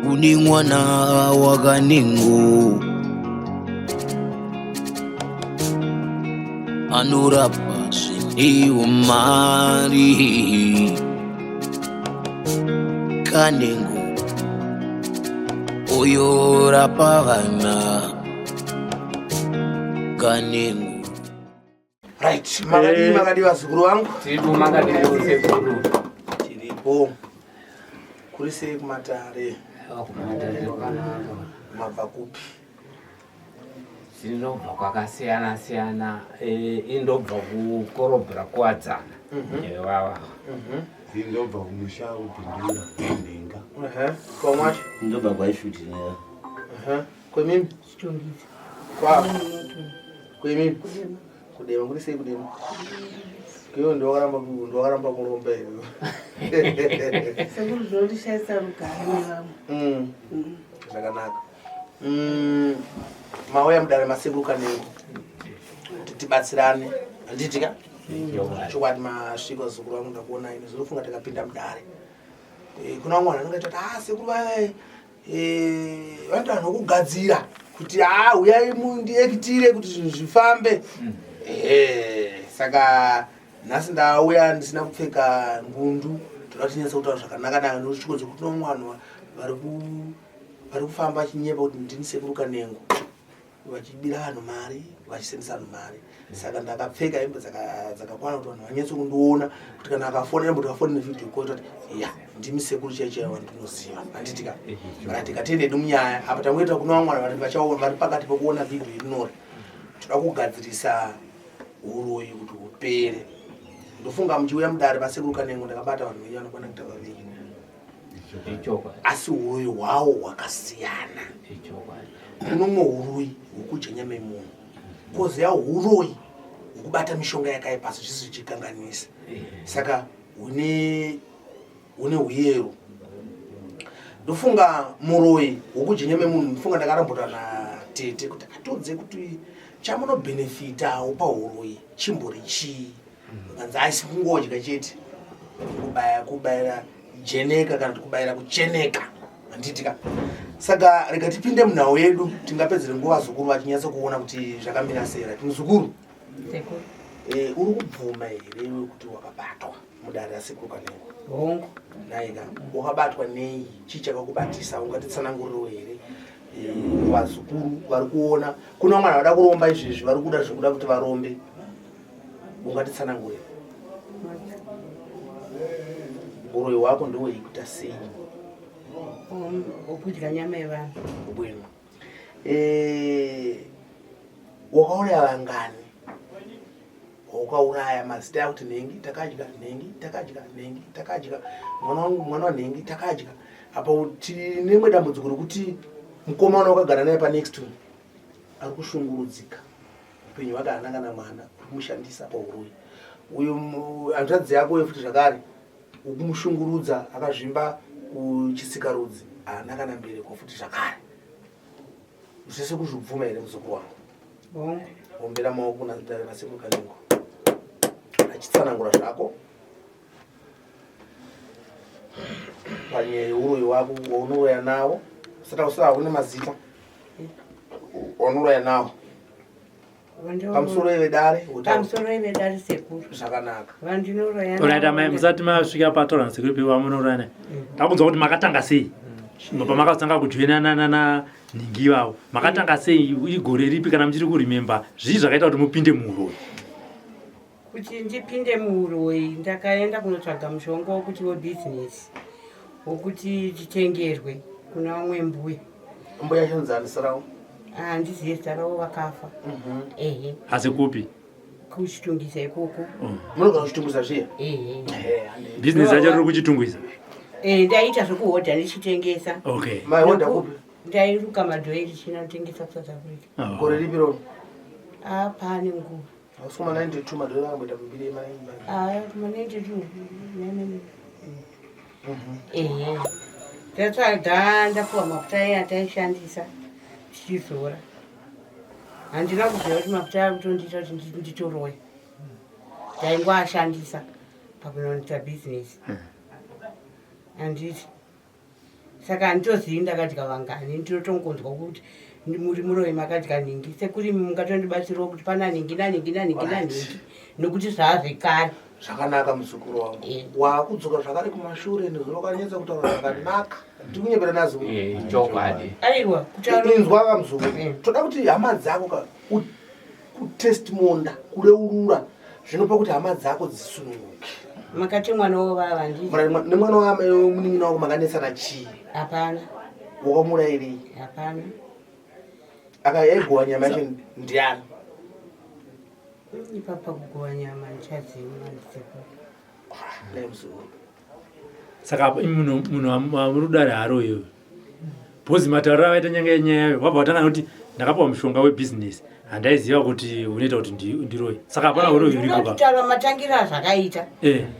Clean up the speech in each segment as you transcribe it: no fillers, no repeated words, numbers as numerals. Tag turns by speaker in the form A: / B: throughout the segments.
A: Kune mwana wakanengo anorapa zvine umari kanengo oyorapa vana kanengo.
B: Right, makadii
C: Eh.
B: makadii vazukuru vangu?
C: Tiripo makadii sekuru.
B: Tiripo. Kuri sei kumatare?
C: Kumatare kwakanaka.
B: Mabva kupi?
C: Tinobva kwakasiyana siyana. Eh, indobva kukorobhera kuwadzana. Ewawa.
D: Ndinobva kumusha kubhindura ndenga.
B: Ehe, kwamwacho.
E: Ndobva kwaishuti ne.
B: Ehe, kwemimi? Kwa. Kwemimi? Kudema kuri sei kudema? Iwe ndiwakaramba ndiwakaramba kuromba iwe.
F: Sekuru zvinondishaisa rugare nevamwe.
B: Zvakanaka. Mauya mudare masekuru Kanengo kuti tibatsirane handiti ka? Chokwadi masvika vazukuru vangu ndakuonai nezvinofunga takapinda mudare. Eh, kuna vamwe vanhu vanenge vachiti ah sekuru vaya eh, vanoita vanhu vokugadzira kuti ah uyai mundiekitire kuti zvinhu zvifambe. Eh, saka nhasi ndauya ndisina kupfeka ngundu toda kuti tinyatse kutaura zvakanaka naka nekuti chikodzo kuti vamwe vanhu vari ku vari kufamba vachinyepa kuti ndini sekuru Kanengo vachibira vanhu mari vachisendesa vanhu mari saka ndakapfeka hembe dzakakwana kuti vanhu vanyatse kundiona kuti kana akafona kuti vafone nevideo call toti ya ndimi sekuru chaiyo chaiyo vandinoziva handiti ka right tikatende hedu munyaya apa tangoita kuna vamwe vanhu vari vachaona vari pakati pekuona video inori toda kugadzirisa huroyi kuti hupere ndofunga muchiuya mudare vasekuru Kanengo ndakabata vanhu venyu vanokwana kuita vaviri
C: Ichokwadi.
B: asi huroyi hwawo hwakasiyana
C: Ichokwadi.
B: kunomwe huroyi hwekudya nyama yemunhu koziya huroyi hwekubata mishonga yakaipa asi zvisi zvichikanganisa saka hune hune huyero ndofunga muroyi hwekudya nyama yemunhu ndofunga ndakarambota natete kuti atodze kuti chamunobhenefitawo pahuroyi chimbori chii kanzi aisi kungodya chete kubaya kubayira jeneka kana kuti kubayira kucheneka handiti ka saka rega tipinde munhau yedu tingapedzere nguva zukuru vachinyatsa kuona kuti zvakamira sei right muzukuru
F: Sekuru.
B: eh, uri kubvuma here iwe kuti wakabatwa mudare rasekuru Kanengo
F: Hongu.
B: naika wakabatwa nei chii chakakubatisa ungatitsanangurirewo here Eh, vazukuru vari kuona kuna vamwe vanhu vada kuromba izvezvi vari kuda zvekuda kuti varombe ungatitsanangurire uroyi hwako ndoweikuita sei
F: Wokudya nyama yevanhu.
B: bwino Eh, wakauraya vangani wakauraya mazita akuti nhengi takadya nhengi takadya nhengi takadya mwana wangu mwana wanhengi takadya apa tine rimwe dambudziko rekuti mukomana wakagara naye panext room ari kushungurudzika upenyu hwake haana kana mwana uri kumushandisa pauroyi uyu hanzvadzi yako uyo futi zvakare ukumushungurudza akazvimba kuchisikarudzi haana kana mbereko futi zvakare zvese kuzvibvuma here muzukuru wangu
F: Hongu.
B: ombera maoko kuna nasekuru Kanengo achitsanangura zvako panyaya yeuroyi wako waunoroya nawo usati usati une mazita waunoroya nawo pamusoro yevedare wotaura
F: Pamusoro yevedare sekuru.
B: zvakanaka
F: Vandinoroya.
G: Alright, amai musati masvika pataura nasekuru pe vamunouraya naye. Ndakunzwa kuti makatanga sei pamakatanga kujoinana nana nhingi ivavo makatanga sei igore ripi kana muchiri kuremember zvii zvakaita kuti mupinde muuroyi
F: Kuti ndipinde muuroyi ndakaenda kunotsvaga mushonga wokuti webhizinesi wokuti titengerwe kuna vamwe mbuya.
B: mbuya chonzani sarawo
F: Handizive zita ravo vakafa. Ehe.
G: Asi kupi?
F: Kuchitungisa ikoko.
B: Munogara kuchitungisa zviya?
F: Ehe.
G: Bhizinesi racho riri kuchitungisa?
F: Eh, ndaiita zvekuhodha ndichitengesa.
G: Okay.
B: Maihodha kupi?
F: Ndairuka madhoiri china kutengesa kuSouth Africa.
G: Oh.
B: Gore ripi roro?
F: Ah, pane nguva.
B: Hausi kuma 92 madhoiri akamboita mbiri yema
F: Ah, kuma 92. Nene. Ehe. Ndatsvaga ndapuwa mafuta aya ataishandisa tichizora. Handina kuziva kuti mafuta aya kutondiita kuti nditoroya. Ndaingoashandisa pakunoita bhizinesi. Handiti. Saka handitozivi ndakadya vangani, ndinotongonzwa kuti muri muroyi makadya nhingi. Sekuri mungatondibatsirawo kuti pana nhingi nanhingi nanhingi nanhingi, nokuti zvaazvekare.
B: Zvakanaka muzukuru wangu, wakudzoka zvakare kumashure nezuro wakanyatsa kutaura zvakanaka. Ndikunyepera nazo.
C: Chokwadi.
F: Aiwa, kutaura.
B: Inzwa ka muzukuru, toda kuti hama dzako ka kutestimonda, kureurura zvinopa kuti hama dzako dzisununguke.
F: Makati mwana wovava ndi
B: nemwana wamunin'ina wako makanetsana chii?
F: Hapana.
B: Wakamurayirei?
F: Hapana.
B: Akaegowa nyama yacho ndiani?
F: Ipapa kugowa nyama ndichaziva ndisekuru.
B: Dai muzukuru.
G: Saka apo imi munhu amuri kudare haro iyoyo, bhozi matauriro avaita nyanga yenyaya yayo, wabva watanga nekuti ndakapiwa mushonga webhizinesi, handaiziva kuti unoita kuti ndiroye. Saka hapana uroyi uripo ka?
F: Kutaura matangiro azvakaita.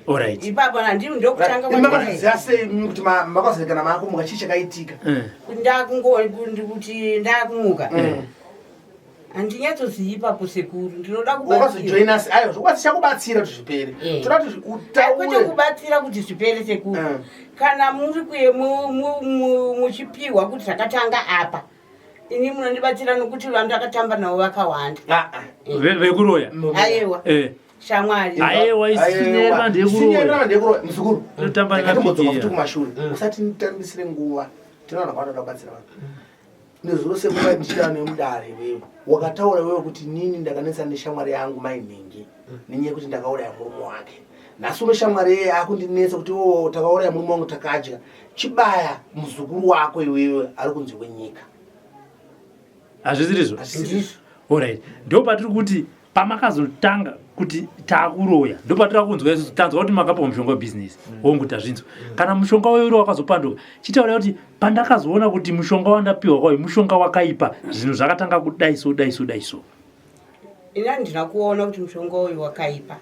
G: Alright.
F: Ipapo handiri ndokutanga.
B: Imi makazviziva sei imi kuti makazorekana makumuka, chii chakaitika?
F: Kuti ndakungo kuti ndakumuka, handinyatsozivi ipapo sekuru, ndinoda kubatsira.
B: Wakazojoina sei? Aiwa, zvokwadi chakubatsira kuti zvipere. Toda kuti
F: Kwete
B: utaure.
F: Kubatsira kuti zvipere sekuru, kana muri kuye muchipiwa kuti zvakatanga apa, ini munondibatsira nokuti vanhu ndakatamba navo vakawanda.
G: Vekuroya?
F: Aiwa. Shamwari.
G: Aiwa, isinyera ndeyekuroya.
B: Ndeyekuroya muzukuru.
G: Inotamba
B: Ndakatombodzoka
G: nemapikiya.
B: futi kumashure. Usati nditambisire nguva, tinoona kwanoda kubatsira vanhu. Nezuro sekuva ndichida nemudare, wewe wakataura wewe kuti nini ndakanetsana neshamwari yangu mai nhingi nenyaya yekuti ndakauraya murume wake. Nhasi uno shamwari yeye akundinetsa kuti o takauraya murume wangu takadya. Chibaya muzukuru wako iwewe ari kunze kwenyika.
G: Hazvisirizvo?
B: Hazvisizvo.
G: Alright, ndo patiri kuti pamakazotanga kuti taakuroya, ndo patiri kunzwa isusu. Tanzwa kuti makapiwa mushonga webhizinesi, hongu tazvinzwa. Kana mushonga weuro wakazopanduka, chitaura kuti pandakazoona kuti mushonga wandapiwa kwayo mushonga wakaipa, zvinhu zvakatanga kudai so, dai so, dai so.
F: Ini handina kuona kuti mushonga uyu wakaipa,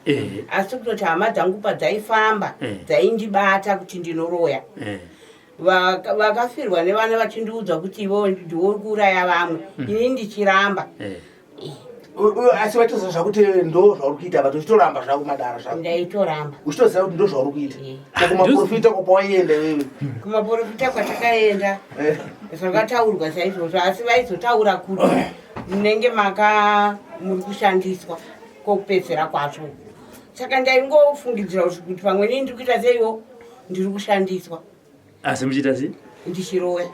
F: asi kutoti hama dzangu padzaifamba dzaindibata kuti ndinoroya. Vakafirwa nevana vachindiudza kuti ivo ndiwo uri kuuraya vamwe, ini ndichiramba.
B: Asi vaitoziva zvakuti ndo zvauri kuita, but uchitoramba zvako madara zvako?
F: Ndaitoramba.
B: Uchitoziva kuti ndo zvauri kuita. Kumaprofita kwawaienda iwewe?
F: Kumaprofita kwatakaenda zvakataurwa saizvozvo, asi vaizotaura kuti munenge maka muri kushandiswa kwokupedzera kwacho. Saka ndaingofungidzira kuti pamweni ndiri kuita seiwo ndiri kushandiswa.
G: Asi muchiita sei?
F: Ndichiroya.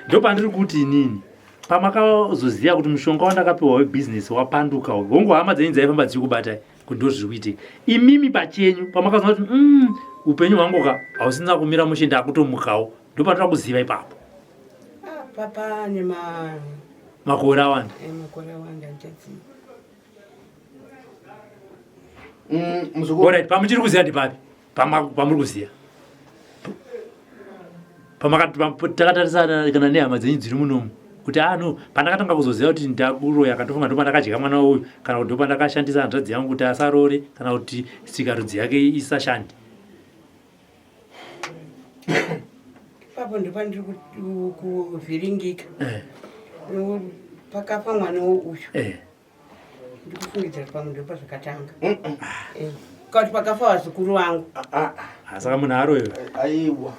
G: Ndo pandiri kuti inini pamakazoziva kuti mushonga wandakapiwa webhizinesi wapanduka uyu, hongu hama dzenyu dzaifamba dzichikubatai kuti ndo zviri kuitika, imimi pachenyu pamakazoona kuti upenyu hwangu ka hausina kumira mushe, ndakutomukawo, ndo pandira kuziva ipapo?
F: Ah, papa nema
G: Makore awanda.
F: Makore awanda, ndichaziva.
B: Muzukuru.
G: Alright, pamuchiri kuziva ndipapi? Pamuri kuziva takatarisana kana nehama dzenyu dziri munomu kuti ah no, pandakatanga kuzoziva kuti ndakuroya, kandofunga ndopandakadya mwana uyu, kana kuti ndopandakashandisa hanzvadzi yangu kuti asarore, kana kuti sikarudzi yake isashande?
F: Ipapo ndopandiri kuvhiringika. Pakafa mwana uyu, ndikufungidzira kuti pamwe ndopa zvakatanga, kuti pakafa vazukuru vangu.
G: Ah, saka munhu aroyo.
B: Aiwa.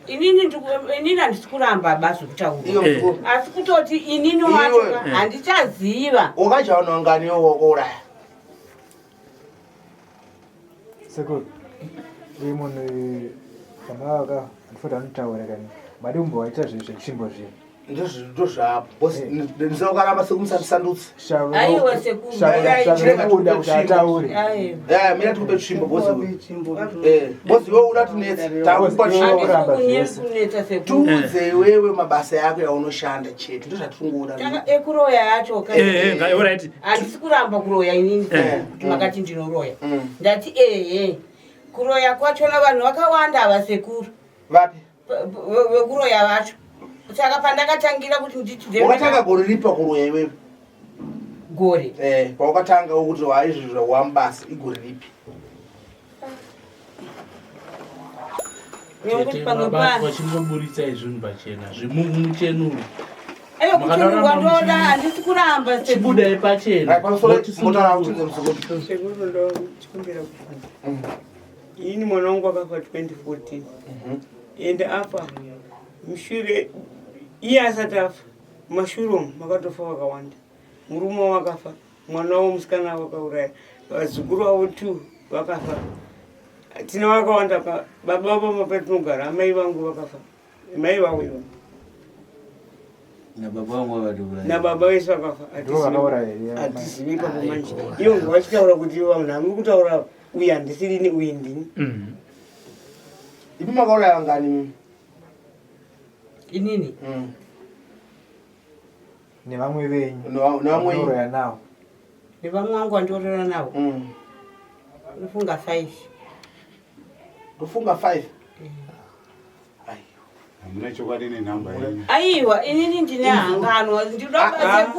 F: Inini handisi kuramba bazi kutaura,
B: Iyo, muzukuru.
F: asi kutoti inini wacho
B: Iwe.
F: handichaziva.
B: Wakadya vanhu vangani iwe wakauraya?
E: Sekuru, uyu munhu kamavaka andifoti anotaura kani madi kumbowaita zvinhu zvetsvimbo zvinhu.
B: Ndozvapo ndisakaramba sekumusandutsa.
F: Aiwa, sekuru.
E: Shavo kuti ataure.
F: Aiwa.
B: Mira tikupe tsvimbo, bozi iwe uda tinetsa, takupa tsvimbo.
E: Kuramba zvese.
F: Kunetsa sekuru.
B: Tiudze iwewe mabasa yako yaunoshanda chete, ndozvatingoda.
F: Taka ekuroya yacho ka-
G: Alright.
F: Handisi kuramba kuroya inini, kuti makati ndinoroya, ndati ehe, kuroya kwachona vanhu vakawanda ava sekuru.
B: Vapi?
F: Vekuroya vacho. Saka pandakatangira kuti nditi
B: Wakatanga gore ripi pakuroya iwewe?
F: Gore?
B: Pawakatanga kuti waizvizvo wamubasa, igore ripi?
F: Nekuti pamwe pa
H: Vachingoburitsai zvinhu pachena zvimuchenuro.
F: Aiwa, kuchenurwa ndoda, handisi kuramba sekuru.
H: Chibudai pachena.
I: Sekuru, ndochikumbira kubvunza. Ini mwana wangu akafa 2014, ende afa. Mushure iye asati afa, mumashure umu makatofa vakawanda. Murume wakafa, mwana wavo musikana wakauraya, vazukuru vavo two vakafa. Tina vakawanda baba vavo patinogara, amai vangu vakafa, mai vavo ivo
J: nababa vangu vakatouraya
I: nababa vese vakafa.
E: Ndivo vakauraya here amai?
I: Hatizivi ipapo manje. Ivo vachitaura kuti vanhu hamuri kutaura, uyu handisirini, uyu ndini.
B: Imi makauraya vangani?
F: Inini?
E: Nevamwe venyu?
B: Nevamwe venyu.
E: Munouraya navo?
F: Nevamwe vangu vandiorora navo, ndofunga 5.
B: Ndofunga 5.
D: Hamuna chokwadi nenhamba yenyu.
F: Aiwa, inini ndine hanganwa.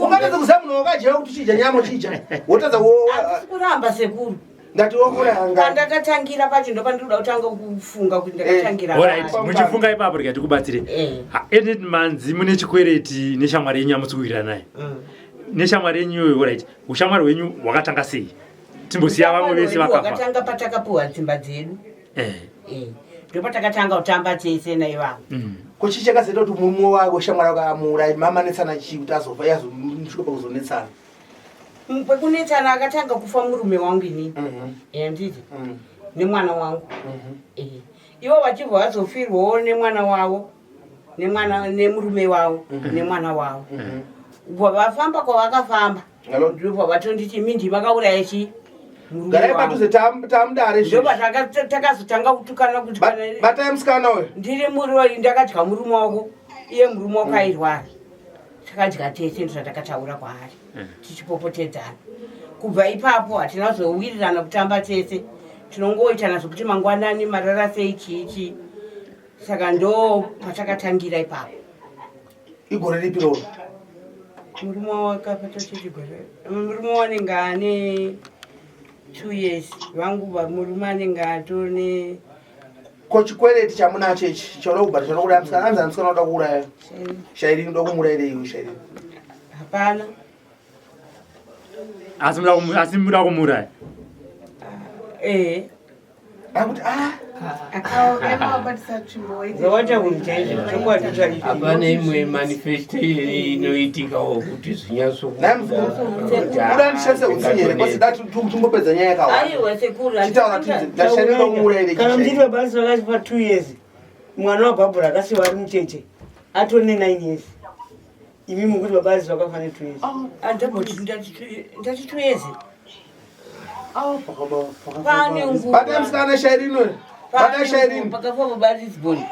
B: Ungatadza kuziva munhu wakadya kuti chidya nyama chidya, wotadza.
F: Kuramba, sekuru.
B: Ndati wakuraya ngani?
F: Pandakatangira pacho ndopandinoda kutanga kufunga kuti ndakatangira
G: Alright,
F: papi.
G: muchifunga ipapo, rega tikubatsire. Ened manzi mune chikwereti neshamwari yenyu yamusi kuwirira naye, neshamwari yenyu iyoyo. Alright, ushamwari hwenyu hwakatanga sei? Timbosiya vamwe vese vakafa.
F: Wakatanga patakapuhwa dzimba dzedu. Ndopatakatanga kutamba tese naivavo.
B: Ko chii chakazoita kuti murume wako, shamwari wako, amuurayi? Mamanetsana chii kuti azofa, yazosvika pakuzonetsana?
F: Pekunetsana akatanga kufa murume wangu inini, handiti, nemwana wangu. Ivo vachibva vazofirwawo nemwana wavo, nemwana nemurume wavo nemwana wavo. Ubva vafamba kwavakafamba, ndobva vatonditi mindi makauraya chi murume
B: Garai
F: wangu.
B: padhuze, tamudare.
F: Ndobva takazotanga kutukana kuti kana
B: Batai musikana uyu.
F: Ndiri muroi, ndakadya murume wako, iye murume wako airwara, takadya tese. Ndozvatakataura kwaari tichipopotedzana. Kubva ipapo hatina kuzowirirana kutamba tese, tinongoitana zvokuti mangwanani, marara sei, chii chii. Saka ndo patakatangira ipapo.
B: Igore ripi roro?
F: Murume wakafa tochiti gore murume wanenge ane 2 years, vangu murume anenge atone.
B: Ko chikwereti chamunacho ichi chauda kubhadhara, chauda kuuraya musikana? Anzi musikana uda kuuraya Shairini, uda kumuurayirei iwe Shairini?
F: Hapana.
G: Asi muda kumuuraya?
F: Ehe.
B: Akuti
I: Zvawaita kunhu chaizvo, chokwadi chaizvo.
C: Hapana imwe manifesto inoitikawo kuti zvinyatso.
B: Uda ndishandise utsinye here? Kwasi da tingopedza nyaya yakawanda.
F: Aiwa sekuru.
B: Chitaura tinzi ndasharini, uda kumuurayirei?
I: Kana muchiti baba Alice vakafa 2 years, mwana waBhabhura akasiwa ari mucheche atori ne9 years, imi mukuti baba Alice vakafa ne2 years.
F: Andamboti ndati 2 years. Pane nguva.
B: Batai musikana Shairini uyu, batai Shairini.
F: Pakafa baba Lisbon,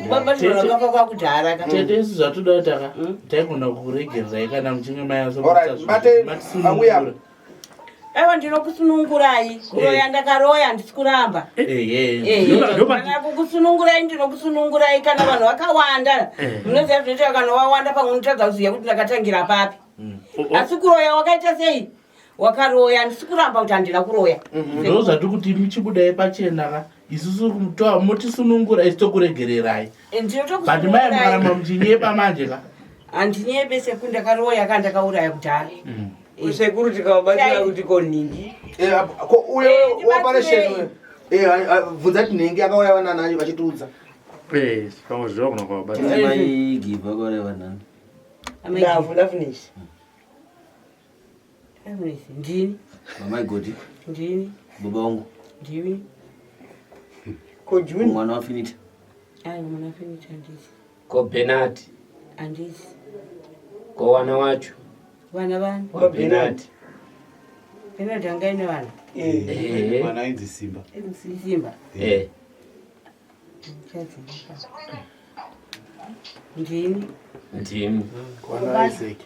F: baba Lisbon vakafa kwakudhara ka.
H: Tete, isu zvatoda kuti taka taigona kukuregererai kana muchinge
B: Alright, bate ambuya.
F: Aiwa, ndinokusunungurai. Kuroya ndakaroya, handisi kuramba. Kana kukusunungurai, ndinokusunungurai. Kana vanhu vakawanda, munoziva zvinoita kana wawanda, pamwe unotadza kuziva kuti ndakatangira papi. Asi kuroya wakaita sei, wakaroya, handisi kuramba kuti handina kuroya.
H: Ndo zvatiri kuti muchibudai pachena ka, isusu motisunungura, isu tokuregererai. But mai
F: Ndinotokusunungurai.
H: Mukaramba muchinyeba manje ka.
F: Handinyepe sekuru, ndakaroya ka, ndakauraya kudhara.
I: Sekuru, tikavabatsira kuti konhingi.
B: Ko uyo operation uyo, bvunza kuti nhingi akauraya vanani vachitiudza.
G: Pamwe zvinogona kuvabatsira.
J: Maigivha kwauraiwa nani?
I: Love, Loveness.
F: Ndini.
J: Mamaigoti?
F: Ndini.
J: Baba vangu?
F: Ndini.
I: Kojuni?
J: Mwana waFinita?
F: Aiwa, mwana Finita handisi.
C: Ko Benati?
F: Handisi.
C: Ko wana wacho?
F: Vana vani?
C: WaBenati.
F: Benati anga ine vana?
D: Mwana ainzi Simba.
F: Simba. Ndini.
C: Ndimi.
D: Mwana waIsaki.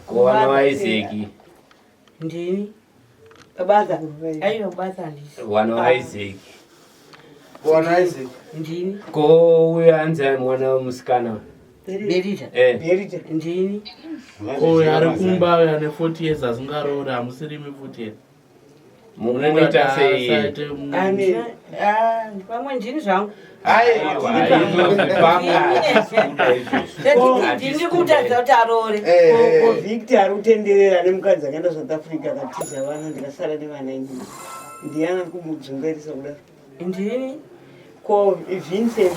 C: Ko wana waIsaki?
F: Ndini.
I: Baba.
F: Aiwa, basa handisi.
C: Wana waIsaki?
B: Wana Isaac.
F: Ndini.
C: Ko uyo anzi ani, mwana wemusikana?
F: Berita.
C: Eh.
F: Ndini.
H: Uyo ari kumba uyo ane 40 years asingaroori, hamusirimi 40 years?
C: Munoita sei?
F: Ah, pamwe ndini zvangu. Ndini kutadza kuti aroore.
I: Ko Victor ari kutenderera nemukadzi akaenda South Africa, akatiza vana, ndikasara nevana inini, ndiani ari kumudzungairisa kudaro?
F: Ndini.
I: Ko Vincent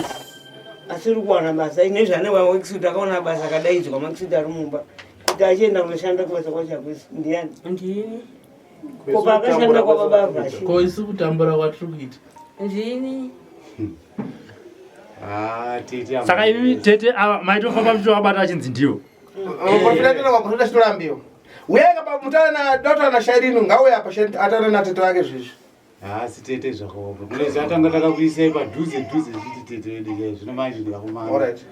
I: Asiri kuwana basa nezvane waworksuit akaona basa akadaidzwa maksuit ari mumba kuti achienda kunoshanda kubasa kwacho hakusi ndiani?
F: Ndini.
I: Ko paakashanda kwababa Vhashi.
H: Ko isu kutambura kwatiri kuita.
F: Ndini.
D: Ah, tete
G: Saka imi tete ava maitofamba muchitovabata achinzi ndivo.
B: Profita chitorambiwa. Uyai kapa mutaure na dota na Shairinu ngauye apa Shairinu ataure na tete wake zvezvi.
D: Haasi tete zvakaoma. Kune zvatanga takakuisai padhuze dhuze zvichiti tete vedu kai zvino manje ndikakumana.
B: Alright.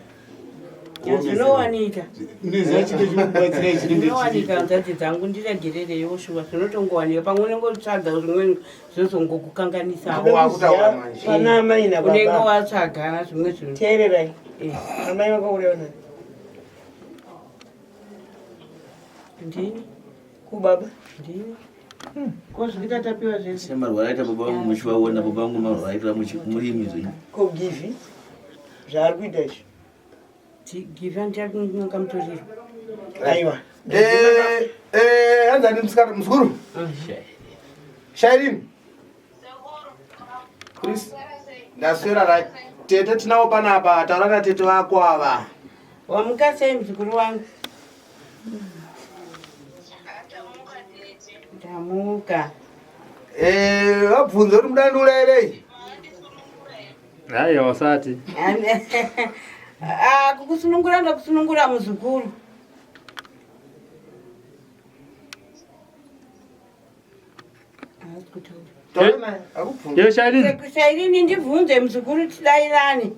F: Zvinowanika.
D: Munoziva chito chinokubatsirai chinenge
F: Zvinowanika hanzvadzi dzangu ndiregererewo shuwa zvinotongowanika pamwe unenge utsvaga zvimweni zvozongokukanganisawo.
I: Pana amai nababa.
F: Unenge watsvaga zvimwe zvinhu.
I: Teererai. Amai vakauraiwa nani?
F: Ndini.
I: Kubaba.
F: Ndini. Ko zvikuita tapiwa zvese.
J: Semarwara aita baba vangu muchivaona baba vangu marwara aita murimi zvenyu.
I: Ko Givi zvaari kuita izvi.
F: Givi andichakunga mutoriro.
I: Aiwa.
B: Eh eh hanzani musikana muzukuru. Shairini. Chris. Ndaswera right. Tete tinawo panapa taura na tete vako ava.
F: Wamuka sei muzukuru wangu? Ndamuka.
B: Eh vabvunze kuti muda ndiurayirei.
G: Aiwa usati.
F: Ah, kukusunungura ndakusunungura muzukuru.
B: Taura naye akubvunze.
G: Yo Shairini.
F: Shairini ndibvunze muzukuru tidairane.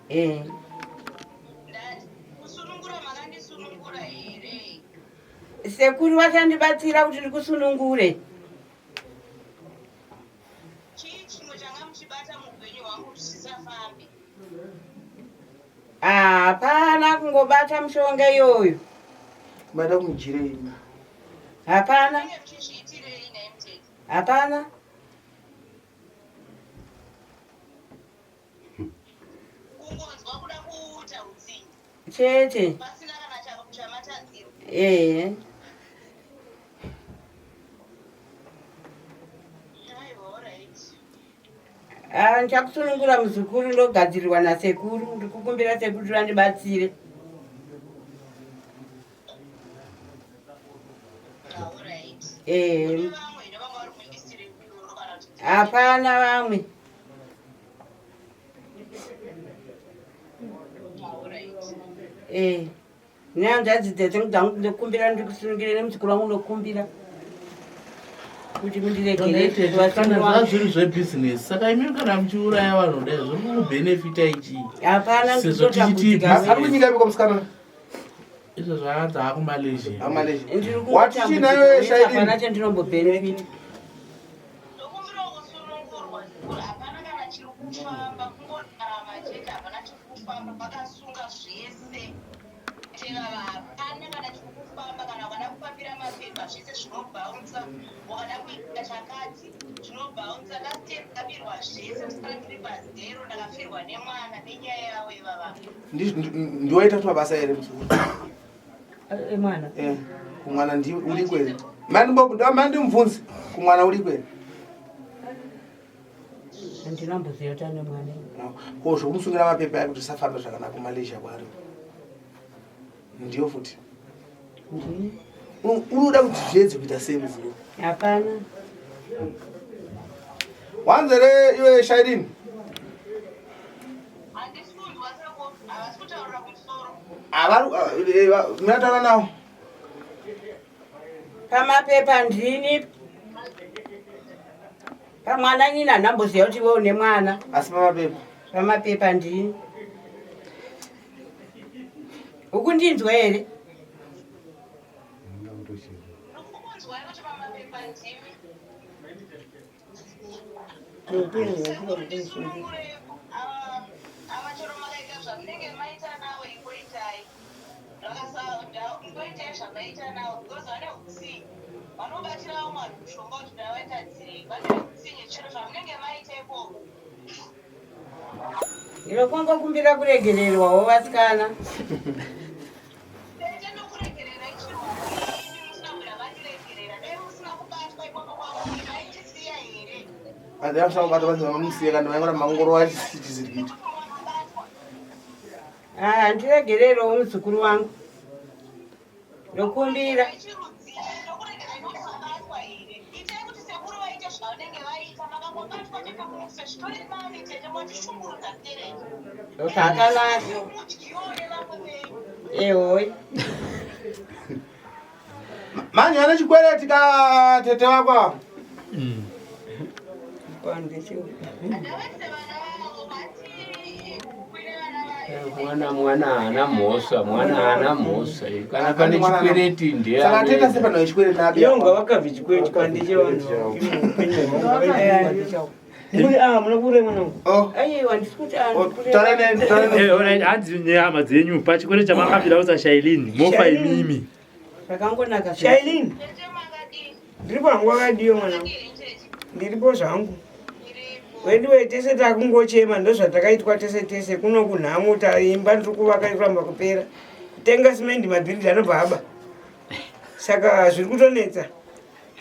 F: Eh. Sekuru vachandibatsira kuti ndikusunungure. Hapana kungobata mishonga iyoyo.
B: Mada kumujirei.
F: Hapana. Hapana. Chete. Eh. Ah, ndichakusunungura muzukuru ndogadzirirwa nasekuru ndikukumbira sekuru kuti vandibatsire. Eh. Hapana vamwe. Eh. Nehanzvadzi dzangu dzangu ndinokumbira ndikusunungire nemuzukuru wangu ndokumbira kuti mundiregerere
H: Kana zvazviri zvebhizinesi saka imi kana muchiuraya vanhu dai zviri kukubhenefita ichii.
F: Hapana
H: Sezvo tichiti
B: Ari kunyika ipiko musikana?
H: Izvo zvaanzi akuMalaysia.
B: Amalaysia.
F: Ndiri
B: Wati chii nayo Shairini?
F: Hapana chandinombobhenefita.
B: Ndiwaita kuti mabasa here muzukuru?
F: Emwana.
B: Eh, kumwana ndi uriko here? Mandimubvunze kumwana uriko here?
F: Handinamboziva kuti ane mwana.
B: Ko zvokumusungira mapepa aya kuti usafambe zvakanaka kuMalaysia kwaari. Ndiyo futi. Unoda kuti zviedze kuita sei muzukuru?
F: Hapana.
B: Wanzere iwe Shairini. Avari munataura navo.
F: Pamapepa ndini. Pamwana nyina handamboziva kuti iwe une mwana.
B: Asi pamapepa.
F: Pamapepa ndini. Ukundinzwa here? Ndinokungokumbira kuregererwawo vasikana.
B: Vanhu vanzi vamusiye kana vaingora mangoro achizirikiti.
F: Ah, ndiregererewo muzukuru wangu. Ndokumbira. Zvakanaka. Ehoi.
B: Manje ane chikwereti ka tete wako ava.
C: Mwana mwana haana mhosva, mwana haana mhosva. Kana pane chikwereti ndiye.
B: Saka teta sepano chikwereti nabi.
I: Ivo ngavakabve chikwereti kwandi chevanhu. Muna kuuraya mwana wangu.
F: Aiwa ndisi kuti
G: Eh, alright, hanzi nehama dzenyu pachikwereti chamakabira kusa Shailene mofa imimi.
F: Zvakangonaka.
I: Shailene. Ndiripo hangu wakadiwa mwanangu. Ndiripo zvangu. Weduwe tese takungochema ndozvatakaitwa tese tese kuno kunhamo taimba ndiri kuvaka kuramba kupera. Kutenga simendi mabhiridhi anobva aba. Saka zviri kutonetsa.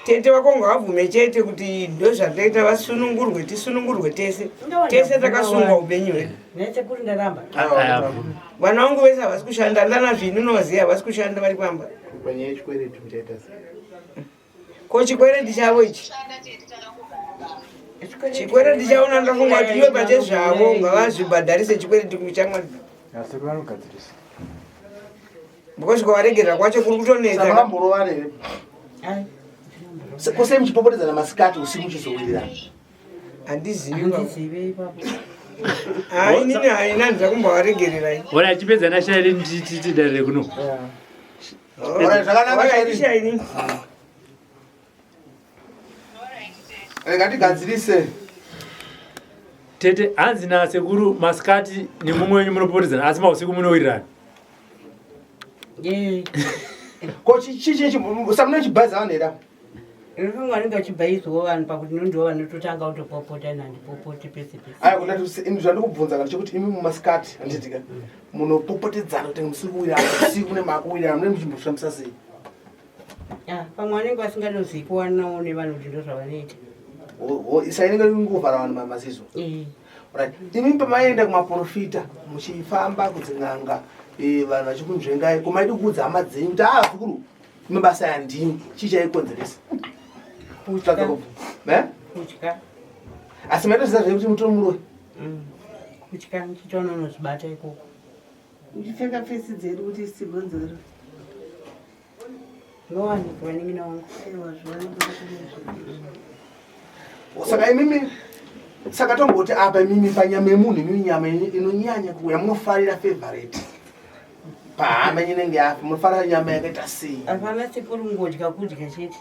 I: Tete wako ngavabvume chete kuti ndozvataita vasunungurwe tisunungurwe tese. Tese takasungwa upenyu hwedu.
F: Nesekuru ndaramba.
I: Vana vangu vese havasi kushanda ndana zvinu unoziva havasi kushanda vari pamba.
B: Panyaya yechikwereti muchaita sei?
I: Ko chikwereti chavo ichi? Chikwereti chavo nandafunga kuti iwe pache zvavo ngavazvibhadharise chikwereti kuchamwa.
E: Sekuru vanogadzirisa.
I: Because kuvaregerera kwacho kuri kutonetsa.
B: Saka makamborovana here? Kose muchipopotedzana masikati usiku muchizowirirana.
I: Handizivi.
F: Handizivi ipapo.
I: Hai inini haina handina kumbovaregererai.
G: Ora achipedza na Shailene tidarire kuno.
B: Alright, zvakanaka
I: Alright,
B: Shailene.
I: Shailene.
B: Rega tigadzirise.
G: Tete hanzi nasekuru masikati nemumwe wenyu munopopotedzana asi mausiku munowirirana.
B: Ko chichi samune chibhazi vanhu here apa?
F: Ndinofunga vanenge vachibhaizwawo vanhu pakuti nondiwo vanototanga kutopopota ini handipopoti pese pese.
B: Aya kundati ini zvandikubvunza kana chekuti imi mumasikati handitika munopopotedzana kuti musiri kuwirirana usiku mune makuwirirana mune muchimbofambisa sei?
F: Ah, pamwe vanenge vasingatozivi kuwanawo nevanhu kuti ndozvavanoita.
B: Isa inenge ingovhara vanhu maziso. Right. Imi pamaenda kumaprofita muchifamba kudzin'anga vanhu vachikunzvengai ko maidi kuudza hama dzenyu kuti ah zukuru mabasa aya ndini chii chaikonzeresa?
F: Kutya.
B: Eh?
F: Kutya.
B: Asi maitoziva zve kuti mutori muroyi?
F: Kutya ndichitoona unozvibata ikoko.
K: Uchipfeka pesi dzedu kuti sigonzero.
F: Zvowanikwa vanin'ina wangu.
K: Aiwa zvowanikwa
B: Saka imimi saka tomboti apa imimi panyama yemunhu imimi nyama inonyanya kuuya munofarira favorite pahama inenge yafa munofarira nyama yakaita sei?
F: Hapana sekuru kungodya kudya chete.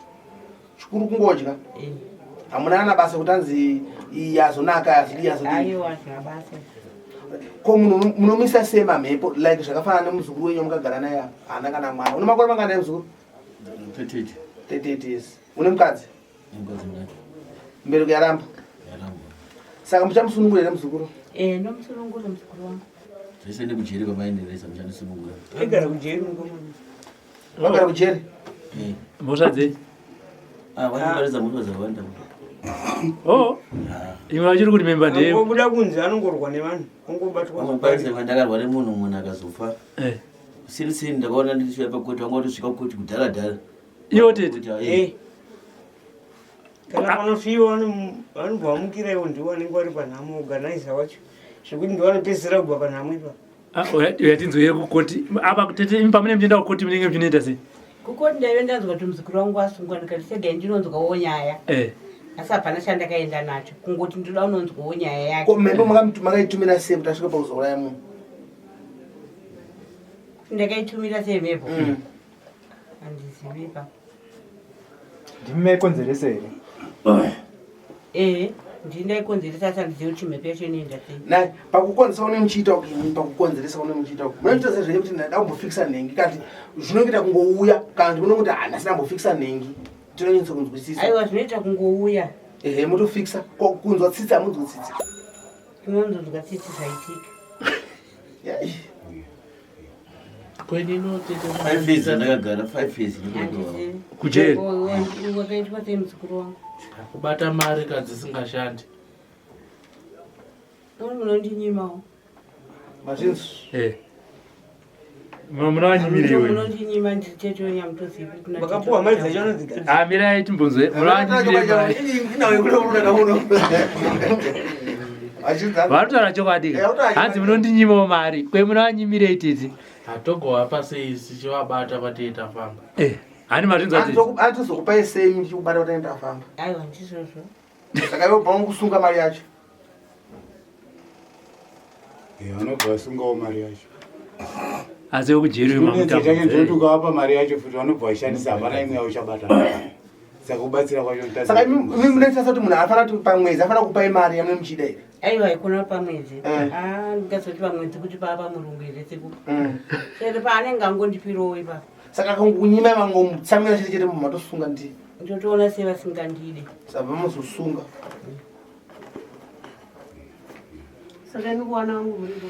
B: Chikuru kungodya? Hamuna kana basa kuti anzi iyi yazonaka yazodii yazodii?
F: Aiwa hazvina basa.
B: Ko munhu munomisa sei mamhepo like zvakafanana nemuzukuru wenyu mukagara naye apa haana kana mwana. Une makore mangani naye muzukuru?
J: 38.
B: 38 years. Une mukadzi?
J: Mukadzi ndinaye.
B: Mbereko yaramba?
J: Yaramba.
B: Saka muchamusunungura here muzukuru?
F: Eh, ndomusunungura muzukuru wangu.
J: Zvese nekujeri kwamaenderesa muchandisunungura.
I: Aigara kujeri mukomana.
B: Vagara kujeri?
G: Mhosva dzei?
J: Ah, vanoparidza mhosva dzakawanda.
G: Oh. Imwe vachiri kuti memba ndeye.
I: Angobuda kunze anongorwa nevanhu. Ongobatwa.
J: Vanoparidza vandakarwa nemunhu munhu akazofa.
G: Eh.
J: Siri siri ndakaona ndichisvika pakoti vanga vatosvika kukoti kudhara dhara.
G: Iwo tete.
J: Eh.
I: Kana panofiwa vanobva vamukira ivo ndivo vanenge vari panhamo organizer wacho. Zvekuti ndivo vanopedzisira kubva panhamo ipapo.
G: Ah, uya tinzwire kukoti. Apa tete imi pamunenge muchienda kukoti munenge muchinoita sei?
F: Kukoti ndaive ndanzwa kuti muzukuru wangu asungwa ndikati segai ndinonzwawo nyaya.
G: Eh.
F: Asi hapana chandakaenda nacho. Kungoti ndoda unonzwawo nyaya yake.
B: Ko mhepo makaitumira sei kuti asvike pakuzouraya munhu?
F: Ndakaitumira sei mhepo? Handizivi ipapo.
E: Ndimi maikonzeresa here?
F: Eh, ndini ndaikonzeresa asi handizivi kuti mhepo yacho inoenda sei.
B: Nai pakukonzeresa une muchiita uku imi pakukonzeresa une muchiita uku. Munoita sei zvenyu kuti ndada kumbofikisa nhengi kati zvinongoita kungouya kana kuti munongoti ah ndasina kumbofikisa nhengi. Tinonyatso kunzwisisa.
F: Aiwa zvinoita kungouya.
B: Ehe mutofikisa ko kunzwa tsitsi hamunzwi tsitsi.
F: Tinonzwa tsitsi zvaitika.
B: Yai.
H: Kwenino tete.
J: 5 years andakagara 5 years ndikutowa.
G: Kujeri.
F: Wakaitwa sei muzukuru wangu?
H: Kubata mari kadzisingashandi.
F: Noni munondinyimawo.
B: Mazvinzi.
G: Eh. Munowanyimireiwe.
F: Munondinyima nditete wenyamutozivi kuna
I: Vakapuwa mari dzacho anodziga.
G: Ah, mirai timbonzwe. Munowanyimire mari. Varikutaura chokwadi ka. Hanzi munondinyimawo mari. Kwe munowanyimireyi tete.
H: Hatogowapa sei tichivabata patee tafamba.
G: Eh, hani mazvinzwa tete.
B: Atozokupai sei muchikubata kuti aenda afamba?
F: Aiwa ndizvozvo.
B: Saka iwe bva kusunga mari yacho.
D: Vanobva vasungawo mari yacho.
G: Asi wekujeri
D: Chinonetsa chake ndechekuti ukavapa mari yacho futi vanobva vaishandisa hapana imwe yauchabata. Saka kubatsira kwacho mutadzi.
B: Saka imi munoita sekuti munhu afana kuti pamwedzi afana kupai mari yamune muchida here?
F: Aiwa ikona pamwedzi.
B: Eh.
F: Ah, ndingazoti pamwedzi kuti pava murungu here seku.
B: Mm.
F: Chero paanenge angondipirawo ipapo.
B: Saka kungunyima vangomutsamira chete chete munhu matosunga ndiye.
F: Ndotoona sei vasingandide.
B: Saka vamozosunga.
K: Saka ini kuwana wangu muripo.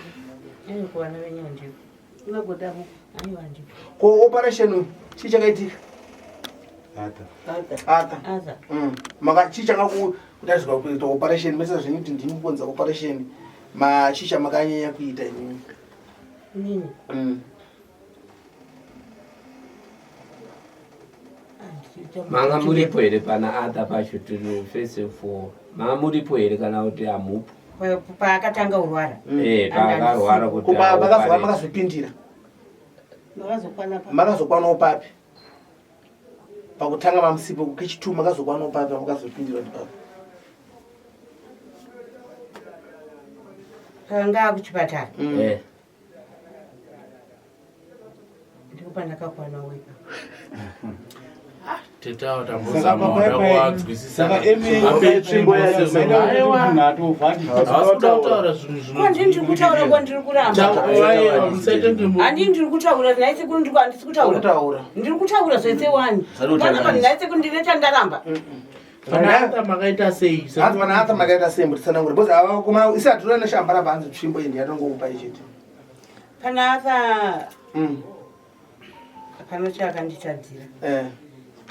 F: Aiwa kuwana venyu handiko.
K: Unagodavo.
F: Aiwa handiko.
B: Ko operation chii chakaitika?
D: Ata.
B: Ata.
F: Ata.
B: Mm. Maka chii chakaku kutadzwa kuita operation mese zvenyu kuti ndimi kukonza operation ma chii chamakanyanya kuita imimi?
F: Nini?
B: Mm.
C: Manga muripo here pana Arthur pacho tiri first of all. Manga muripo here kana kuti hamupo?
F: Paakatanga urwara.
C: Eh, paakarwara kuti
B: Kuba makazova
C: aoparate.
B: makazopindira.
K: Makazokwana pa.
B: Makazokwanawo papi? Pakutanga mamusipo kechitu makazokwanawo papi pamakazopindira ndipapo.
F: Paanga akuchipatara.
C: Eh.
F: Ndipo pandakakwanawo ipapo.
H: Tete avo
D: Saka
H: tambozama
D: papa
H: kuda kuvanzwisisa.
D: Saka emi tsvimbo yacho maida kuti munhu atofa
H: Havasi kuda kutaura zvinhu
F: Ko ndini ndiri kutaura ko ndiri kuramba.
H: Aiwa, musaite kunge
F: Handini ndiri kutaura nhai sekuru ndiri handisi kutaura.
B: Kutaura.
F: Ndiri kutaura zvese wani.
J: Sanotaura
F: Panapa nhai sekuru ndine chandaramba.
H: Pana Arthur makaita sei?
B: Hanzi pana Arthur makaita sei mutitsanangure because ava kuma isi hatirona neshamba rapa hanzi tsvimbo iyi ndiyatongokupai chete.
F: Pana Arthur
B: Mm.
F: pano chaakanditadzira.
B: Eh.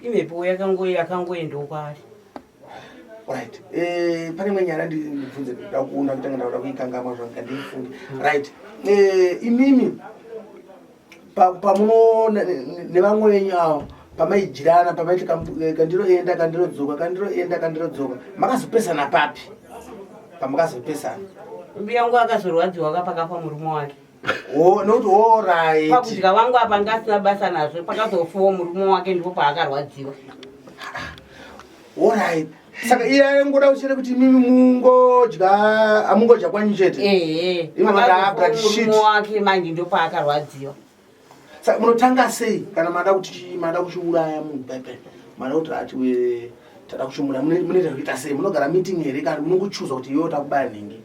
F: Imhepo yakango yakangoendawo kwaari.
B: Right. Eh, pane imwe nyaya ndibvunze ndoda kuona kutanga ndakuda kuikangamwa zvanga ndiifunge. Right. Eh, imimi pamuno nevamwe venyu avo pamaidyirana pamaiti kandiroenda kandirodzoka kandiroenda kandirodzoka makazopesana papi pamakazopesana
F: Mbuya wangu akazorwadziwa kapakafa murume wake.
B: Oh, nokuti alright.
F: Pakudya wangu apa anga asina basa nazvo pakazofuwa murume wake ndipo paakarwadziwa.
B: Alright. Saka iye aingoda kuchere kuti imimi mungodya amungodya kwanyu chete.
F: Ehe.
B: Imwe mati "Ah, but
F: Pakazofuwa
B: shit.
F: murume wake manje ndipo paakarwadziwa.
B: Saka munotanga sei kana mada kuti mada kuchiuraya munhu pepe mada kuti ati we tada kuchimuraya munoita kuita sei munogara meeting here kana munongochuza kuti iwe takubaya nhingi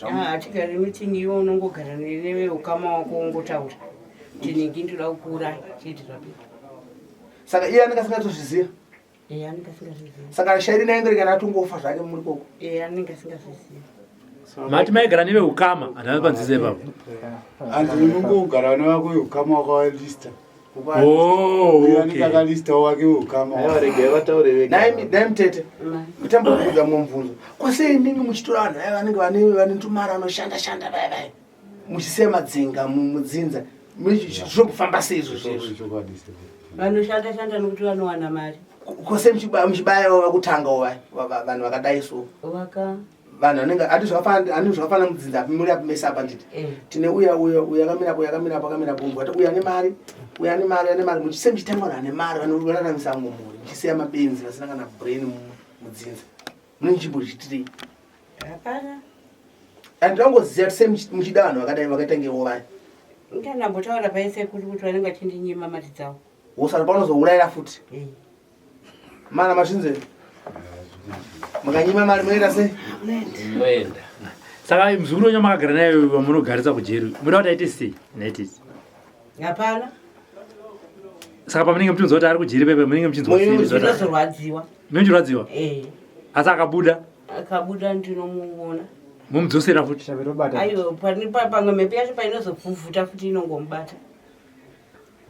F: Ah, hatigari meeting iwe unongogara newe ukama wako wongotaura. Kuti nhingi ndoda kukuuraya chete zvapera.
B: saka iye anenge asingatozviziva
F: Ehe anenge asingazvizivi.
B: saka shairi naingori kana atongofa zvake muri koko
F: Ehe anenge asingazvizivi.
G: Mati maigara neveukama handina panzise ipapo.
D: Hanzi unongogara nevako veukama wakavalista.
G: Oh,
D: Uyo anenge
G: okay.
D: akalistawo wake veukama.
J: Aiwa, regai vataure vega.
B: Nhai mutete mutambokuudza mumwe mubvunzo kwasei imimi muchitora vanhu vaya vanenge vane tumari vanoshanda shanda vaya vaya muchisiya madzinga mudzinza zvinombofamba sei izvozvo izvo
D: Chokwadi sekuru.
F: Vanoshanda shanda nokuti vanowana mari.
B: kwose muchibayawo vakutangawo vaya vanhu vakadai so
F: Vaka
B: vanhu vanenge handi zvakafanana mudzinza api muri api mese apa nditi
F: eh.
B: tine uya uya uya akamira apo uya akamira apo akamira apo ati uya ane mari uya ane mari ane mari muchisiya muchitanga vanhu ane mari vanoraramisa vamwe mhuri muchisiya mabenzi vasina kana brain mudzinza mune nzvimbo zvichitirei
F: Hapana.
B: andinongoziva kuti sei muchida vanhu vakadai vakaita ngewo vaya
F: Ndandambotaura paisekuru kuti vanenge vachindinyima mari dzavo.
B: wosara paunozourayira futi
F: Eh.
B: mana mazvinze mukanyima mari munoita sei
C: Munoenda.
G: Saka muzukuru wenyu makagara naye wamunogarisa kujeri munoda kuti aite sei naitisi.
F: Hapana.
G: Saka pamunenge muchinzwa kuti ari kujeri pepe munenge muchinzwa sei?
F: Ndinozorwadziwa.
G: Munenge muchirwadziwa?
F: Eh.
G: Asi akabuda
F: Akabuda ndinomuona.
G: mumudzosera futi.
F: Aiwa pane pamwe mhepo yacho painozovhuvhuta futi inongomubata.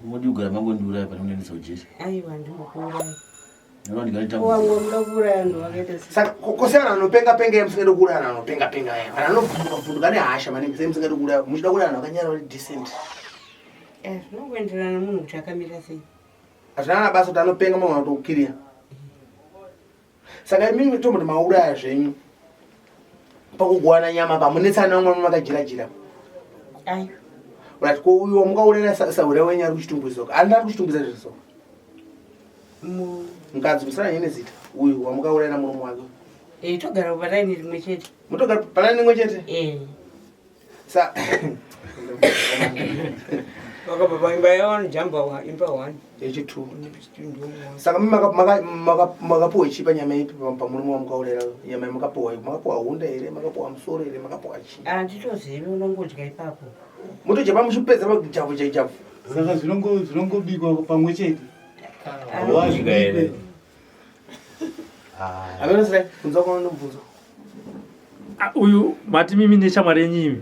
J: Modi kugara mangondiuraya pane kundiendesa kujeri.
F: Aiwa ndinokuuraya.
K: Wangu muda kuuraya vanhu vakaita
B: se. Saka kose vanhu vanopenga penga ye musingade kuuraya vanhu vanopenga penga ye. Vanhu vanovhunduka vhunduka nehasha maningi sei musingade kuuraya muchida kuuraya vanhu vakanyara vari decent.
F: Eh, zvinongoenderana nemunhu kuti akamira sei.
B: Hazvina kana basa kuti anopenga mamwe anotokukiriya. Saka imimi tomboti mauraya zvenyu. Pakugowana nyama pamunetsana vamwe makajira jira.
F: Ayo.
B: Right, ko uyu wamukauraya sahwira wenyu ari kuchitungwiza uko. Ani ari kuchitungwiza zviso? Mukadzi musana nyine zita. Uyu wamukauraya murume wake.
F: Eh, togara palaini rimwe chete.
B: Mutogara palaini rimwe chete?
F: Eh.
B: Sa
I: Vakabva paimba yavo vanojamba imba one.
B: Yechi2. Saka makapuwa chii panyama ipi pamurume wamukauraya nyama yamakapuwa makapuwa hunda here makapuwa musoro here makapuwa chii?
F: Handitozivi unongodya ipapo.
B: Mutodya pamuchipedza pajavu javu.
D: Saka zvinongobikwa pamwe chete.
C: Wazvibikwe.
B: Ameno kunzwa kwaunobvunzwa.
G: Ah, uyu mati mimi neshamwari yenyu imi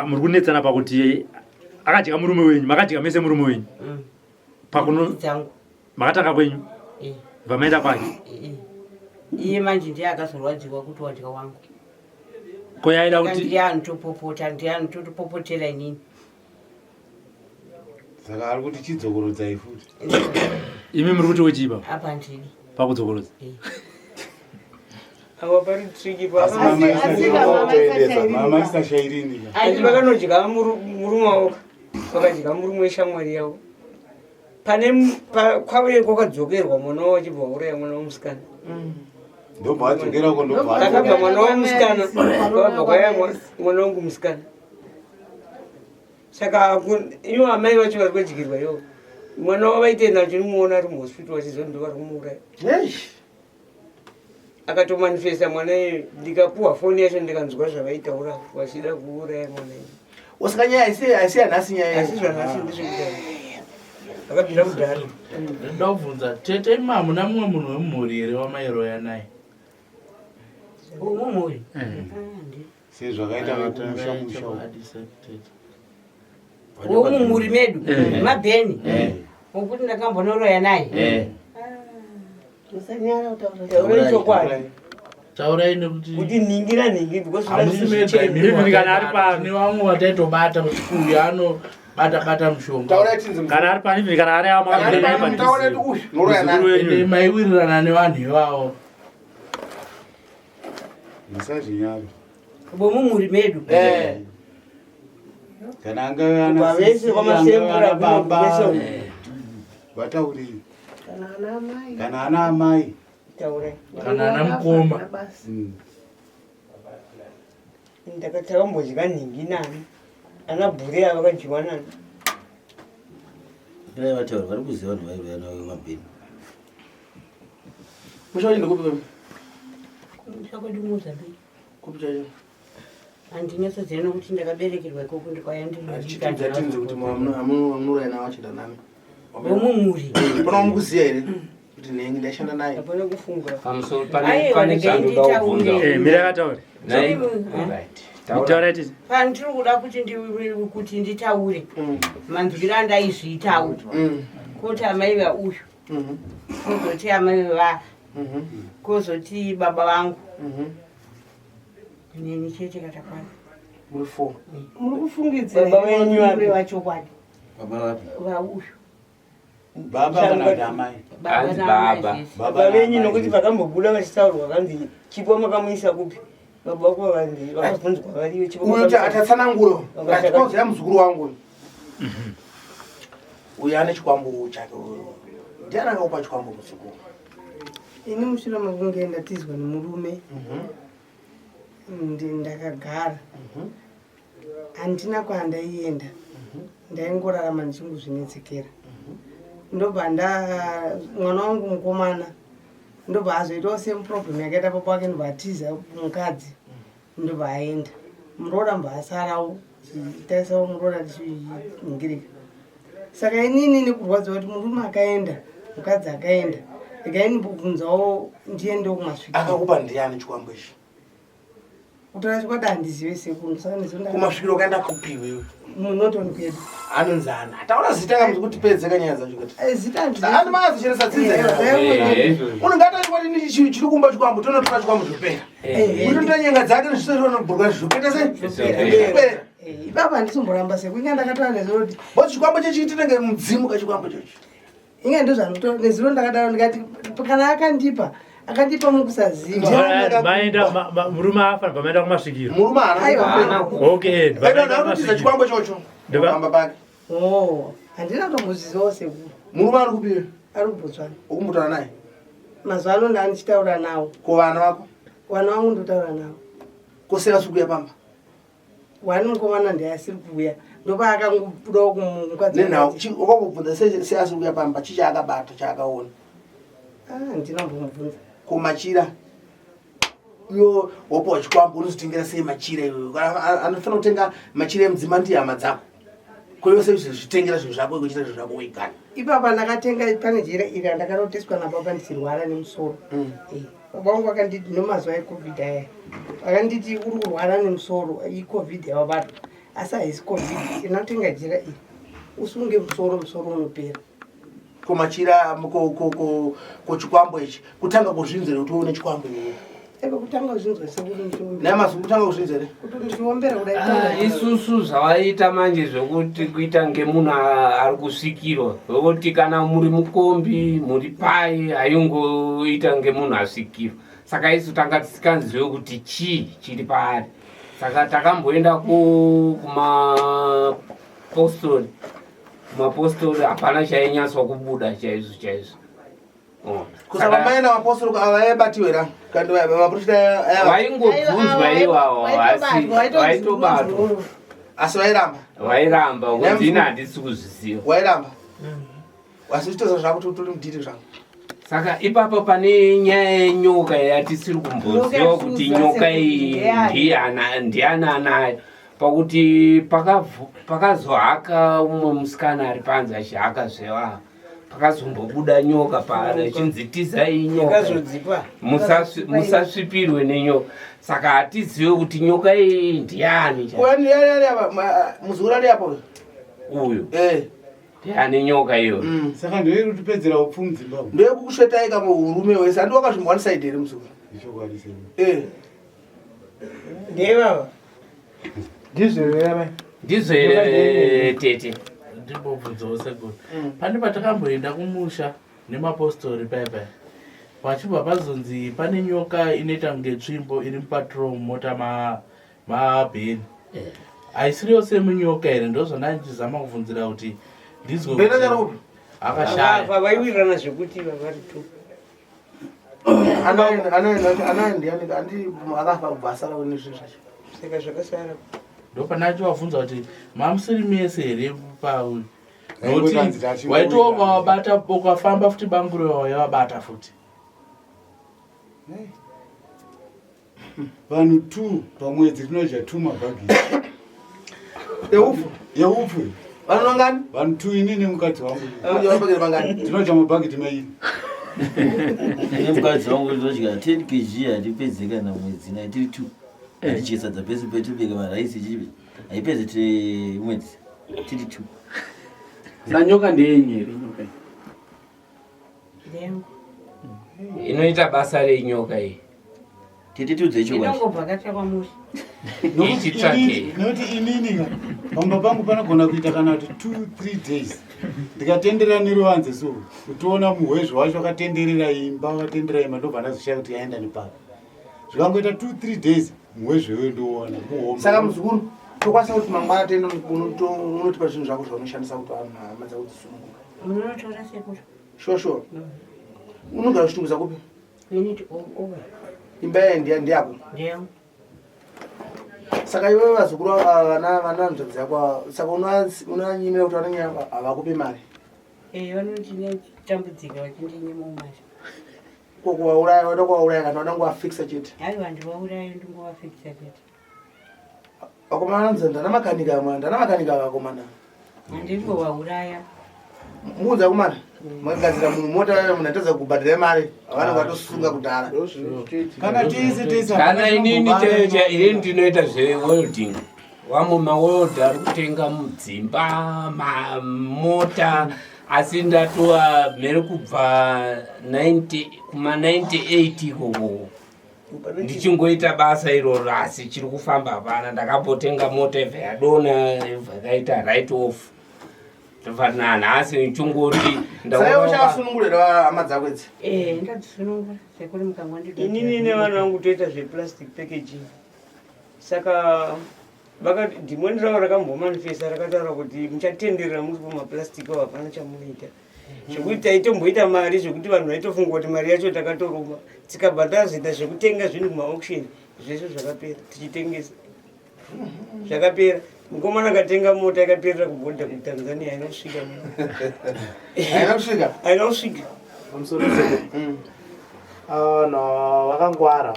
G: muri kunetsana pakuti akadya murume wenyu makadya mese murume wenyu pakuno makatanga kwenyu
F: eh.
G: bva maenda kwake
F: eh, eh. iye manje ndiye akazorwadziwa kuti wadya wangu
G: ko yaida kuti
F: ndiye anotopopota ndiye anototopopotera inini
D: saka ari kuti chidzokorodzai futi
G: imi muri kuti wechiipa
F: apa ndini
G: pakudzokorodza
I: Awa pari tricky pa.
D: Mama isashairini.
I: Asi vakanodya murume wavo vakadya murume weshamwari yavo. Pane kwauye kwakadzokerwa mwana wavo achibva wauraya mwana wemusikana.
D: Ndobva adzokera ko ndobva.
I: Akabva mwana wemusikana kwabva kwauya mwana wangu musikana. Saka ivo amai vacho vari kudyirwa ivo. Mwana wavo vaitenda vachimuona ari muhospital vachiziva ndo vari kumuuraya. Akatomanifesta mwana iyoyo ndikapuwa foni yacho ndikanzwa zvavaitaura vachida kuuraya mwana iyoyo.
B: Osaka nyaya haisi yanhasi nyaya.
I: Asi zvanhasi ndezvekudhara. Akabvira kudhara.
H: Ndobvunza tete imi hamuna mumwe munhu wemumhuri here wamairoya naye?
F: Wemumhuri?
D: Sezvakaita vekumusha musha.
F: Wemumhuri medu
G: eh.
F: mabheni
G: eh.
F: wokuti ndakambonoroya naye.
G: Eh.
K: Musanyara kutaura.
I: Taurai chokwadi.
H: Taurai nekuti
I: kuti nhingi nanhingi because
H: hamusi mega imimi
G: Even kana ari pano.
H: Tine vamwe vataitobata kuti uyu anobata bata mushonga.
G: Kana ari pano even kana ari avo makabvira naye padhuze. Muzukuru wenyu.
H: Ende maiwirirana nevanhu ivavo.
D: Musazvinyara.
F: Vomumhuri medu.
D: Eh. Kana angave ana
I: Kubva vese
D: sisi,
I: kwamasembura
D: angave ana baba.
I: kwese uko.
D: Vataurei.
K: Kana ana amai.
D: Kana ana amai.
I: Taurai.
H: Kana ana mukoma.
I: Ndakatambodya nhingi nani. Ana bhure ava vakadyiwa nani.
J: Dai vataura vari kuziva vanhu vairoya navo mabheni.
B: Musha wacho ndekupi kwemi?
F: Kumusha kwedu Mozambique.
B: Kupi chacho?
F: Handinyatsoziva nokuti ndakaberekerwa ikoko ndikwaya
B: Chitidza tinzi kuti munoraya nawo achida nami.
F: Wemumhuri.
B: Pana wamukuziva here? Kuti nhengi ndaishanda naye.
I: Hapana kufunga.
C: Pamusoro pane
F: Aiwa,
C: pane
F: regai
C: zvandoda
F: nditaure.
C: kubvunza.
G: Eh, mira akataure.
C: Nai-
F: Eh?
C: Alright. Taura.
G: Taura tete.
F: Pandiri kuda kuti kuti nditaure manzwiro andaizviitawo koti amai vauyu kozoti amai vava kozoti baba vangu neni chete katakwana.
B: Muri four.
K: Muri kufungidzira
I: Baba venyu vapi?
K: kureva chokwadi.
J: Baba vapi?
F: Vauyu.
D: Baba kana kuti amai.
F: Baba
C: Hanzi
F: naamai
C: baba.
F: zvese.
I: Baba venyu nokuti vakambobuda vachitaurwa vakanzi chipo makamuisa kupi baba vako vakanzi vakabvunzwa variyo chipo
B: Uyu
I: makamuisa kupi.
B: tatsanangura.
I: Vakati-
B: Atikonzera muzukuru wangu uyu. Uyu ane chikwambo chake uyu. Ndiani akakupa chikwambo muzukuru?
K: Ini mushure mekunge ndatizwa nemurume ndakagara handina kwandaienda ndaingorarama ndichingozvinetsekera ndobva nda mwana wangu mukomana ndobva azoitawo same problem yakaita baba wake ndobva atiza mukadzi ndobva aenda muroora mbva asarawo taisawo muroora tichiningirika saka inini nekurwadziwa kuti murume akaenda mukadzi akaenda regai ndimbobvunzawo ndiendewo kumasvikiro
B: Akakupa ndiani chikwambo ichi?
K: kutaura chokwadi handizive sekuru saka
B: Kumasvikiro ukaenda kupi iwewe?
K: Munoton kwedu.
B: Anonzana. Taura zita kamzi kuti pedzeka nyaya dzacho kuti.
K: Eh, zita handina.
B: Andi mazicheresa dzinza.
K: Eh,
B: Unenge atati kwati chiri kumba chikwambo tonotora chikwambo zvopera. Unotora nyenga dzake nezvisoro zvopera sei? Zvopera.
K: Ipapa handisomboramba seku inga ndakataura nezuro kuti
B: Bo chikwambo chechi tinenge mudzimu kachikwambo chechi.
K: Inga ndozvanotora nezuro ndakadaro ndikati kana akandipa akandipa mukusaziva.
G: Maenda murume afa bva maenda kumasvikiro.
B: Murume haana
G: Okay, bva
B: Enda
G: maenda
B: ndakutiza
G: kumasvikiro.
B: chikwambo chocho. Pamba pake.
K: Oh, handina kutombozvizivawo sekuru.
B: Murume ari kupi?
K: Ari kuBotswana.
B: Ukumbotaura naye?
K: Mazuva ano ndaanichitaura nawo.
B: Ko vana vako?
K: Vana vangu ndotaura navo.
B: Kosera sikuya pamba?
K: Wani mukomana ndiye asiri kuuya. Ndopaakangobudawo kumukadzi.
B: Nenhau wakambobvunza sei asiri kuuya pamba chii chaakabata chaakaona?
K: Ah, handina kumbomubvunza.
B: Ko machira? Iwo wapiwa chikwambo unozotengera sei machira iwewe? Anofanira kutenga machira emudzima ndiye hama dzako. Ko iwe sei uzozvitengera zvinhu zvako iwe uchiita zvinhu zvako wega?
K: Ipapa ndakatenga pane jira iri randakarotiswa nababa ndichirwara nemusoro. Eh, Baba vangu vakanditi nemazuva ecovid aya vakanditi uri kurwara nemusoro icovid yavabatwa asi haisi covid inotenga jira iri usunge musoro musoro unopera.
B: Ko machira ko chikwambo ichi kutanga kuzvinzere kuti uone chikwambo iwewe.
K: Ebe kutanga kuzvinzwa sekuru ndichiombera.
B: Naye mazuva kutanga kuzvinzere?
K: Kuti ndichiombera kudai.
C: Ah, isusu zvavaita manje zvekuti kuita ngemunhu ari kusvikirwa zvekuti kana muri mukombi muri pai haingoita ngemunhu asvikirwa saka isu tanga tisingazive kuti chii chiri paari saka takamboenda kumapostori kumapostori hapana chainyatswa kubuda chaizvo chaizvo Oh.
B: Kusaka maenda mapostori avaibatiwe ra kandi maprofita aya
C: Vaingobvunzwa iwawo asi vaitobatwa
B: asi vairamba
C: vairamba kunzi ini handisi kuzviziva
B: wairamba asi uchitoza zvako kuti utori mudhiri zvangu
C: saka ipapo pane nyaya yenyoka yatisiri kumboziva kuti nyoka iyi ndiani anayo pakuti pakazohaka umwe musikana ari panze achihaka zveva pakazombobuda nyoka paari achinzi tizai nyoka
I: Yakazodzipa.
C: Musasvipirwe nenyoka saka hatizive kuti nyoka iyi ndiani cha-
B: muzukuru ari apo
C: uyu ndiani nyoka iyoyo
D: Saka ndoiri kutipedzera upfu mudzimba umu.
B: ndeyekukusvetai kama urume wese handi wakazvimba one side here muzukuru
D: Ichokwadi sei.
B: Eh.
I: Ndevava.
E: Ndizvo here amai?
C: Ndizvo here tete?
H: Ndimbobvunzawo sekuru. Pane patakamboenda kumusha nemapostori paya paya. Pachibva pazonzi pane nyoka inoita kunge tsvimbo iri mupatrol mumota mabheni. Haisiriyo semunyoka here ndozvandandichizama kubvunzira kuti ndizwe
B: Bheni
H: kuti
B: achari kupi?
H: akashaya.
I: Vakafa vaiwirirana zvekuti vavari tu.
B: Anaye ndiani andi akafa kubva asara kune zvinhu zvacho
I: Saka zvakasara.
H: Ndopana achivabvunza kuti mamusiri mese here pauyu.
D: Vaingoti
H: Nokuti
D: hanzi tachingowira.
H: waiti ukawabata ukafamba futi banguro wayavabata futi.
D: Vanhu 2 pamwedzi tinodya 2 mabhagiti.
B: Eupfu?
D: Yeupfu.
B: Vanhu vangani?
D: Vanhu 2 ini nemukadzi wangu.
B: Unodya mabhagiti mangani?
D: Tinodya mabhagiti mairi.
J: Ine mukadzi wangu tinodya 10 kg hatipedze kana mwedzi naye tiri 2. Hatidye sadza pese petobika maraisi chipi. Haipedze tiri mwedzi tiri 2.
L: Sanyoka ndeyenyu here nyoka iyi?
F: Ndengu.
C: inoita basa renyoka iyi
J: Tete tiudze chokwadi.
F: Inongobva katsvakwa musha.
C: Ichitsvakei.
D: Nekuti inini ka, pamba pangu panogona kuita kana kuti 2 3 days ndikatenderera neruvanze so kutiona muhwezvo wacho wakatenderera imba wakatenderera imba ndobva ndazoshaya kuti yaenda nepapa zvikangoita 2 3 days muhwezvo iyoyo ndoona muhombe
B: saka muzukuru tokwanisa kuti mangwana tiende unotipa zvinhu zvako zvaunoshandisa kuti vanhu hama dzako dzisununguka
F: Munotora sekuru.
B: sure sure unogara uchitunguza kupi
F: Unit over.
B: imba yaye ndiyako
F: Ndengu.
B: saka iwe vazukuru ava vana vana hanzvadzi yako ava, saka unonyimira kuti vanonyanya havakupi mari
F: Eh, vanonditambudzika vachindinyima mari.
B: ko kuvauraya vada kuvauraya kana vada kungovafikisa chete
F: Aiwa ndivauraya ndingovafikisa chete.
B: vakomana vanonzi ndana makanika mwana ndana makanika vakomana
F: Handingovauraya.
B: muudza kumana makagadzira munhu mota munhu atadza kubhadhira mari vanenge vatosunga kudhara
D: Kana tese tese
C: kana inini chaiyo chaiyo inini ndinoita zvewelding Vamwe maweldha ari kutenga mudzimba, mamota, asi ndatova mhere kubva 90 kuma 98 ikoko ndichingoita basa iroro, asi chiri kufamba hapana. Ndakambotenga mota ibva yadona, ibva yakaita right off, ndobva nanhasi ndichingoti
B: Saka uchasunungurira hama dzako idzi?
F: Eh, ndadzisunungura sekuru mukangwa.
I: Inini nevanhu vangu toita zveplastic packaging, saka vakati dhimoni ravo rakambomanifesta rakataura kuti muchatenderera muri pamaplastic avo, hapana chamunoita, zvekuti taitomboita mari zvekuti vanhu vaitofunga kuti mari yacho takatoroma. Tikabva tazoita zvekutenga zvinhu kumaauction, zvese zvakapera, tichitengesa zvakapera. Mukomana akatenga mota yakaperera kubhodha kuTanzania, haina kusvika.
B: Haina kusvika?
I: Haina kusvika.
M: Pamusoro seko, vanhu vakangwara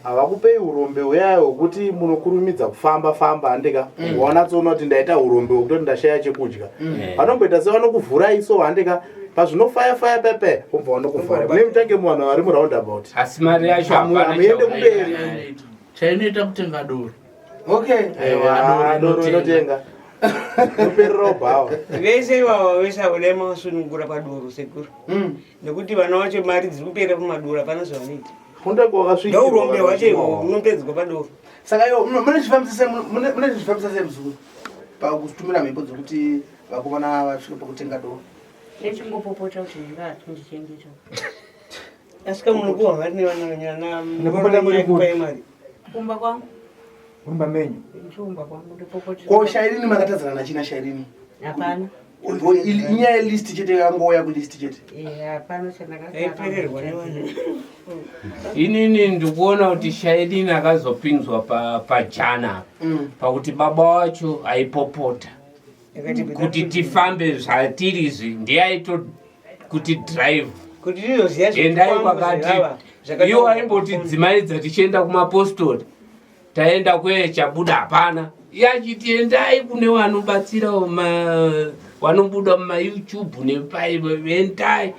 M: havakupei urombe huyaya hwekuti munokurumidza kufamba famba, handika? Wanatsoona kuti ndaita urombe hwekutoti ndashaya chekudya. Vanomboita sevanokuvhurai so, handika? Pazvinofaya faya pepe, vobva vanokuvhura mune mutange muvanhu vari muroundabout.
C: Asi mari yacho hapana.
M: Hamuende kumberi.
H: Chainoita kutenga doro.
M: Aiwa, doro inotenga nopererawo bhawa.
I: Vese ivava, vese avo dai mavasunungura padoro sekuru, nekuti vana vacho mari dziri kupera pamadoro, hapana zvavanoita.
M: Kundenge wakasvikirwa.
I: Ndourombe hwacho ihwo hunopedzwa padoro.
B: Saka iwo mune chifambisa sei muzukuru pakutumira mhepo dzekuti vakomana vasvike pakutenga doro?
F: Nechingopopota kuti ndingatindichengeta.
I: Asika munopuwa mari nevana?
E: Nepopota muri kupi?
I: Primary.
F: Kumba kwangu.
E: Mumba menyu?
F: Ndichiumba kwangu ndopopota.
B: Ko Shairini makatadzana nachina Shairini?
F: Hapana.
B: Inyaya yelist chete, yangouya kulist chete?
F: Eh, hapana.
I: Aipererwa nevanhu.
C: Inini ndikuona kuti Shaidini akazopinzwa pajana apa pakuti baba wacho aipopota kuti tifambe zvatiri izvi, ndiye aito kuti drive
I: kuti tizoziva.
C: Endai kwakati. Iwo aimboti dzimaidza tichienda kumapostori, taenda kweye chabuda hapana. Iye achiti endai kune vanobatsira, vanobuda mumaYouTube nepai, endai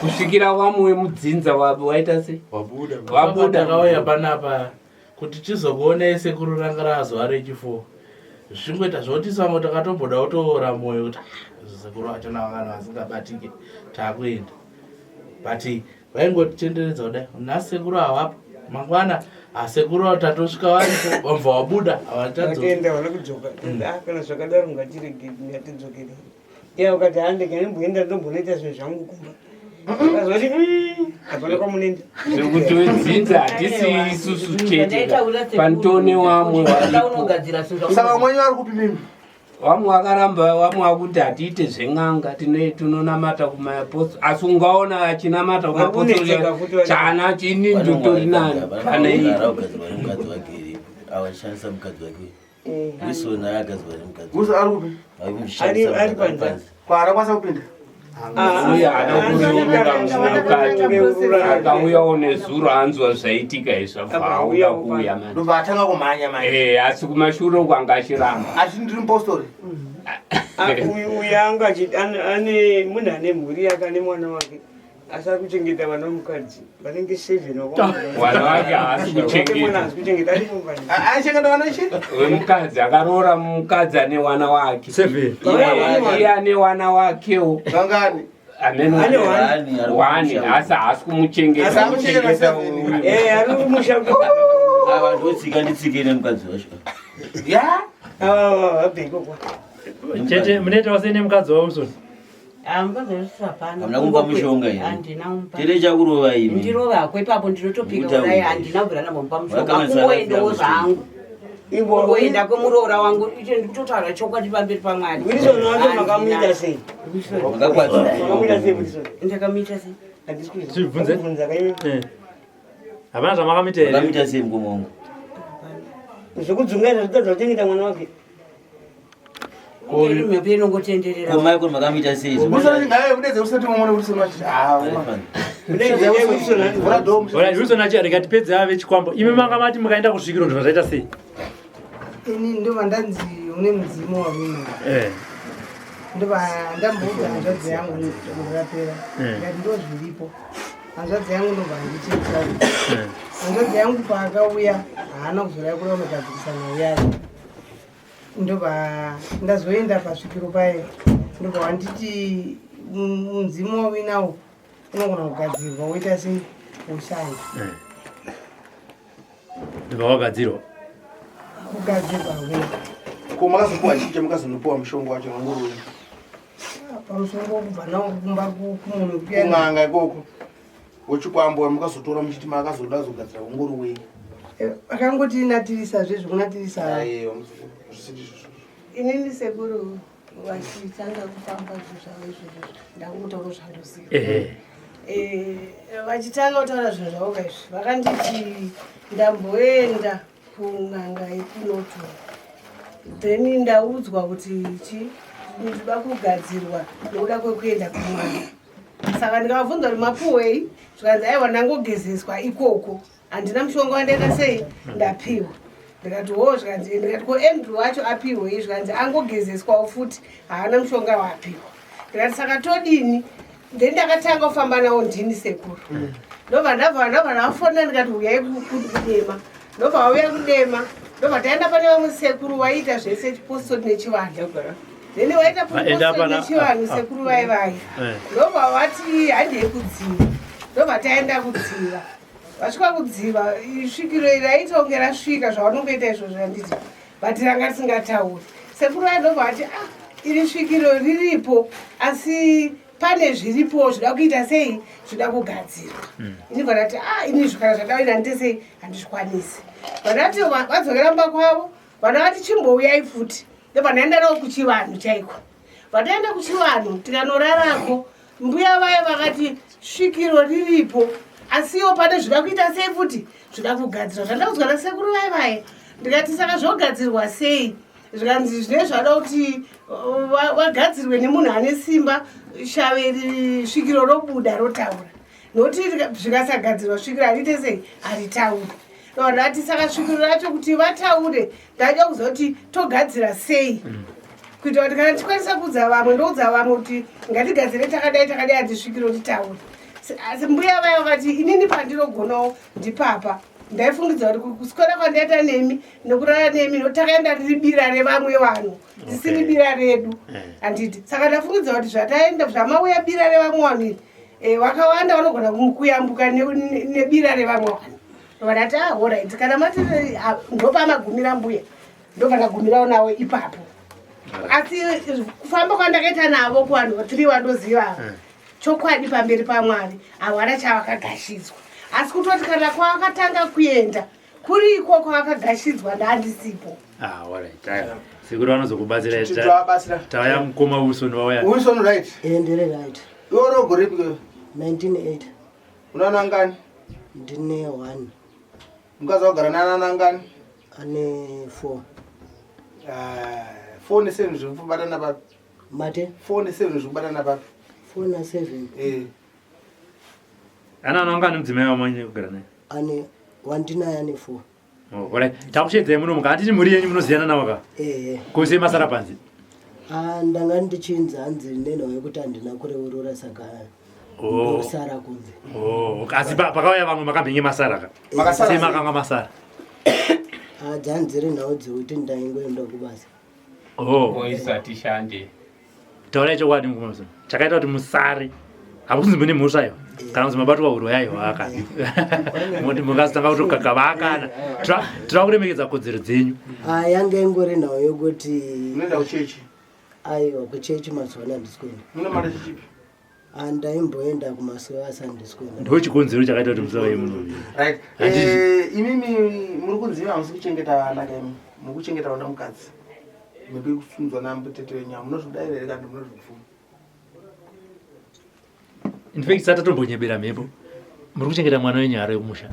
C: kusvikira vamwe wemudzinza waita sei.
D: Wabuda.
C: Wabuda.
H: Takauya panapa kuti tizokuonai sekuru, ranga razuva rechi4 zvichingoita zvoti samwe takatomboda kutoora mwoyo kuti, "Ah, sekuru vachona vanhu vasingabatike, taakuenda." But vaingotitenderedza kudai, nhasi sekuru havapo, mangwana asekuru tatosvika varipo, vabva wabuda, havachadzoki.
I: Vakaenda vana kudzoka. Ah, kana zvakadaro ngatirege, ngatidzokere. Iye vakati, handege ndimboenda, ndombonoita zvinhu zvangu kumba. Akazoti, hapana kwamunoenda."
C: Zvekuti wedzinza hatisi isusu chete, panotone wamwe waripo.
F: Unogadzira zvinhu.
B: Saka vamwenyu vari kupi mimi?
C: Vamwe vakaramba, vamwe vakuti hatiite zven'anga, tinonamata kumapostori, asi ungaona achinamata kumapostori.
I: Vakunetseka futi
C: Chana chini ndotori nani pane iyi.
J: Akugadzirwa nemukadzi wake iripo, awachishandisa mukadzi wake. Wilson akagadzirwa nemukadzi.
B: Wilson ari kupi?
I: Ari panze.
B: Kwaanakwanisa kupinda?
C: Uye haana kureurura mukati, akauyawo nezuro, anzwa zvaitika izvi, abva auda kuuya mani.
B: Ndobva atanga kumhanya manje.
C: Eh, asi kumashure uko anga achiramba.
B: Asi ndiri mupostori.
I: Ah, uyu anga ane munhu ane mhuri yake, ane mwana wake, asi ari kuchengeta vana vemukadzi vanenge seven.
C: Vana vake haasi kuchengeta.
I: Mwana haasi kuchengeta, ari mumba.
B: Aichengeta vana chi?
C: Wemukadzi akaroora mukadzi ane wana wake.
G: Seven.
C: Iye ane wana wakewo.
B: Vangani?
C: Amene.
I: Ane
J: one.
C: One, asi haasi kumuchengeta.
B: Asi amuchengeta
C: Kuchengeta
B: seven.
C: uyu.
I: Eh, ari kumusha.
J: Ava ndotsika nditsike nemukadzi wacho.
B: Ya.
I: Vabve ikoko.
G: Chete munoitawo sei nemukadzi waWilson?
F: Mukadzi wese hapana.
J: Hamuna kumupa mushonga here?
F: Handina kumupa.
J: Tere chakurova imi.
F: Ndirova hako ipapo, ndinotopika.
J: Mutaure.
F: Kudai handina kubvira ndambomupa mushonga.
J: Wakawanisa
F: Kungoendawo
J: life
F: zvangu, kungoenda kwemuroora wangu icho, ndikutotaura chokwadi pamberi paMwari.
I: Wilson wacho makamuita sei?
J: Makakwadzwa.
I: Makamuita sei Wilson?
F: Ndakamuita sei?
I: Handisi
G: Tibvunze.
I: kubvunza kaimi.
G: Eh. Hapana zvamakamuita here?
J: Makamuita sei mukoma wangu?
I: Zvekudzungaira zvitadza kuchengeta mwana wake.
F: Mhepo inongotenderera.
J: Ko Michael makamuita sei?
B: Wilson ngaye kudedze usati mumone Wilson wacho. Ah. Vhura door.
G: Alright, Wilson achi rikatipedze ave chikwambo. Imi manga mati mukaenda kusvikiro ndobva zvaita sei?
K: Ini ndobva ndanzi une mudzimu wavina. Ndobva ndamboudza hanzvadzi yangu gore rapera. Ndikati ndo zviripo. Hanzvadzi yangu ndobva handichetaura. Hanzvadzi yangu paakauya haana kuzoraya kuda kunogadzirisa nhau yacho. Ndobva ndazoenda pasvikiro paye, ndobva wanditi mudzimu wauinawo unogona kugadzirwa woita sei, woshanda.
G: Ndobva wagadzirwa?
K: Kugadzirwa hakuna.
B: Ko makazopuwa chii chamukazonopuwa mushonga wacho wanguruwe?
K: Pamushonga wokubva nawo kumba kumunhu?
B: Kun'anga ikoko, wechikwambo wamukazotora muchiti makazoda zogadzira unguruwe.
K: Akangoti natirisa zvezvekunatirisa.
B: Aiwa, muzukuru, zvisiri izvozvo.
N: Inini sekuru vachitanga kufamba zvinhu zvavo izvozvo, ndakungotaura zvandoziva. Vachitanga kutaura zvinhu zvavo kaizvi, vakanditi ndamboenda kun'anga yekunoto, then ndaudzwa kuti chi ndinoda kugadzirwa nokuda kwekuenda kun'anga. Saka ndikavabvunza kuti mapuwei, zvikanzi aiwa, ndangogezeswa ikoko, handina mushonga wandaita sei ndapiwa. Ndikati ho, zvikanzi, ndikati ko Andrew wacho apiwei? Zvikanzi angogezeswawo futi, haana mushonga waapiwa. Ndikati saka todini? Then ndakatanga kufamba nawo ndini sekuru. Ndobva ndabva ndavafonera, ndikati uyai kuDema. Ndobva vauya kuDema, ndobva taenda pane vamwe sekuru vaiita zvese chipostori nechivanhu. Then vaita
G: Vaenda
K: postori nechivanhu. Sekuru vai vai ndobva vati handei kudziva. Ndobva taenda kudziva. Vasvika kudziva, svikiro iri raita kunge rasvika zvavanongoita izvozvo, handiti? But ranga risingatauri. Sekuru vaya ndobva vati, ah, iri svikiro riripo, asi pane zviripo zvida kuita sei, zvida kugadzirwa. Inibva ndati, ah, ini kana zvadaita handite sei, handizvikwanisi. Vandati vadzokera mumba kwavo, vana vati chimbouyai futi. Ndobva ndaenda navo kuchivanhu chaiko. Vataenda kuchivanhu, tikanorarako. Mbuya vaya vakati svikiro riripo, asiwo pane zvida kuita sei futi, zvida kugadzirwa. Zvandaudzwa nasekuru vaya vaya. Ndikati saka zvogadzirwa sei? Zvikanzi zvine zvada kuti vagadzirwe nemunhu ane simba, shave svikiro robuda rotaura, nokuti zvikasagadzirwa svikiro hariite sei, haritauri. Ndati saka svikiro racho kuti vataure, ndaida kuziva kuti togadzira sei, kuitira kuti kana tikwanisa kuudza vamwe, ndoudza vamwe kuti ngatigadzire takadai takadai, hati svikiro ritaure. Asi mbuya vaya vakati inini pandinogonawo ndipapa. Ndaifungidza kuti kuswera kwandaita nemi nekurara nemi, nokuti takaenda riri bira revamwe vanhu, risiri bira redu, handiti? Saka ndafungidza kuti zvataenda zvamauya bira revamwe vanhu iri, vakawanda vanogona kuyambuka nebira revamwe vanhu. Vakati ah, alright, kana mati ah, ndopamagumira mbuya, ndobva ndagumirawo nawo ipapo. Asi kufamba kwandakaita navo kuvanhu tiri vandoziva ava, chokwadi pamberi paMwari havana chavakagashidzwa. Asi kutoti kana kwavakatanga kuenda kuriko kwavakagashidzwa, ndandisipo.
G: Ah, alright. Aya. Sekuru vanozokubatsira.
B: Tovabatsira.
G: Tauya mukoma Wilson vauya.
B: Wilson, right?
O: Ndiri right.
B: Iwe uri gore ripi iwe?
O: 1980.
B: Una nangani?
O: Ndine one.
B: Mukadzi wagara nana nangani?
O: Ane four.
B: Four neseven zviri kubatana papi?
O: Mate?
B: Four neseven zviri kubatana papi?
O: Four naseven.
B: Eh.
G: Ana anangani mudzimai wamanye kugara naye?
O: Ane wandinaye ane four.
G: Oh, alright. Takushedzai muno muka. Hatiti mhuri yenyu munoziyana navo ka?
O: Ehe.
G: Kose masara panze.
O: Ah, ndanga ndichinzi hanzi nenhau yekuti handina kureurura, saka ndosara kunze.
G: Oh, asi pakauya vamwe makambenge masara ka?
B: Makasara
G: Sei
B: sei?
G: makanga masara?
O: Ah, dzanzi nhau dzekuti ndaingoenda kubasa.
G: Oh.
C: Isati shande.
G: Taurai chokwadi mukoma Wilson. Chakaita kuti musare. Hakuzi mune mhosva iyo. Kana kuti mabatwa huro yayo aka. Moti mungazotanga kutokakava akana. Tira kuremekedza kodzero dzenyu.
O: Ah, yange ingori nhau yekuti
B: Unoenda kuchechi?
O: Aiwa, kuchechi mazuva ano handisi kuenda.
B: Mune mari chichipi?
O: Ah, ndaimboenda kumasowe asi handisi kuenda.
G: Ndo chikonzero chakaita kuti musauye muno.
B: Right.
G: Handiti.
B: Imimi muri kunzi hamusi kuchengeta vana kaimi. Muri kuchengeta vana mukadzi. Muri kufunzwa namutete wenyu. Munozvidaira here kana munozvibvuma?
G: In fact satatombonyebera mhepo. Muri kuchengeta mwana wenyu ari kumusha.